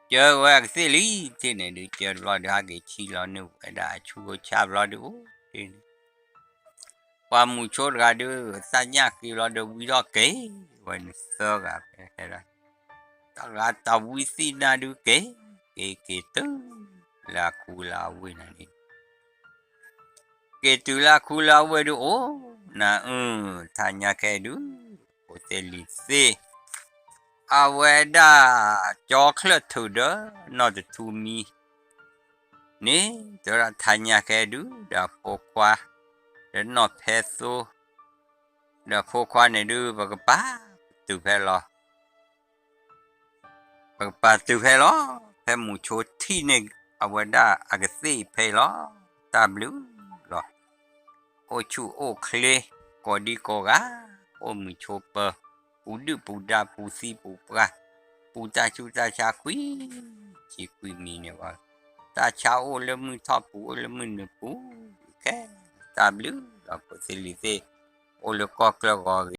ကၢဝဲကသ့ၣ်လံ တထံၣ်န့ၣ်ဒုး ကၢဘျီဒုး ဟးက့ၤဆံလီၤန့ၢ်ဝဲဒၣ်အဆူအဆါဘျီဒုး အိၣ်တထံၣ်န့ၣ် ပှၤမူၤဆိတဂၤဒုး သၣ်ညၣ်ဃ့ဘျီဒုး ဝံထီၣ်က့ၤဝဲန့ၣ်သၢဂၤဖဲဟဲဒၣ် တဂၤတၢ်ဝံသံၣ်နါဒုးက့ၤ က့ၤက့ၤတုၤ လၢအခူလၢအဝ့ၢ်နၤန့ၣ် က့ၤတုၤလၢအခူလၢအဝ့ၢ်ဒုး အိၣ်နၤအု ထါညါခဲဒုး ဖိသ့ၣ်လံၤသ့ၣ် အဝဲဒၣ် ကၠီချၢၣ်ထူၣ်ဒီး နီၢ်တထူမံ န့ၣ် တဲဝဲဒၣ်ထါညါခဲဒုး ဒီးဖိခွါ ဒီးနီၢ်ဖဲသိ ဒီးဖိခွါန့ၣ်ဒုး ပကပာ်တုၤဖဲလီၤ ပကပာ်တုၤဖဲလီၤ ဖဲမူၤဆိထံၣ်န့ၢ်အဝဲဒၣ်အကသ့ၣ်ဖဲလီၤ တၢ်ဘျုးလီၤ အိၣ်ဆူၣ်အိၣ်ချ့ ကိးဒံကိးဂၤ အိၣ်မုာ်ဆိးပၢၤ ပူၤဒုၣ်ပူၤဒါ ပူၤသံပူၤပှၢ် ပူၤတၢ်ဆူးတၢ်ဆါခွံ ဆံခွံမံၤန့ၣ်ဝဲ တၢ်ဆါအိၣ်လၢမုၢ်ထီၣ်ပူၤ အိၣ်လၢမုၢ်နုာ်ပူၤ ခဲ တၢ်ဘျုးလီၤ ဖိသ့ၣ်လံၤသ့ၣ် အိၣ်လၢကီၢ်ချၢဂီၤဂ့ၤ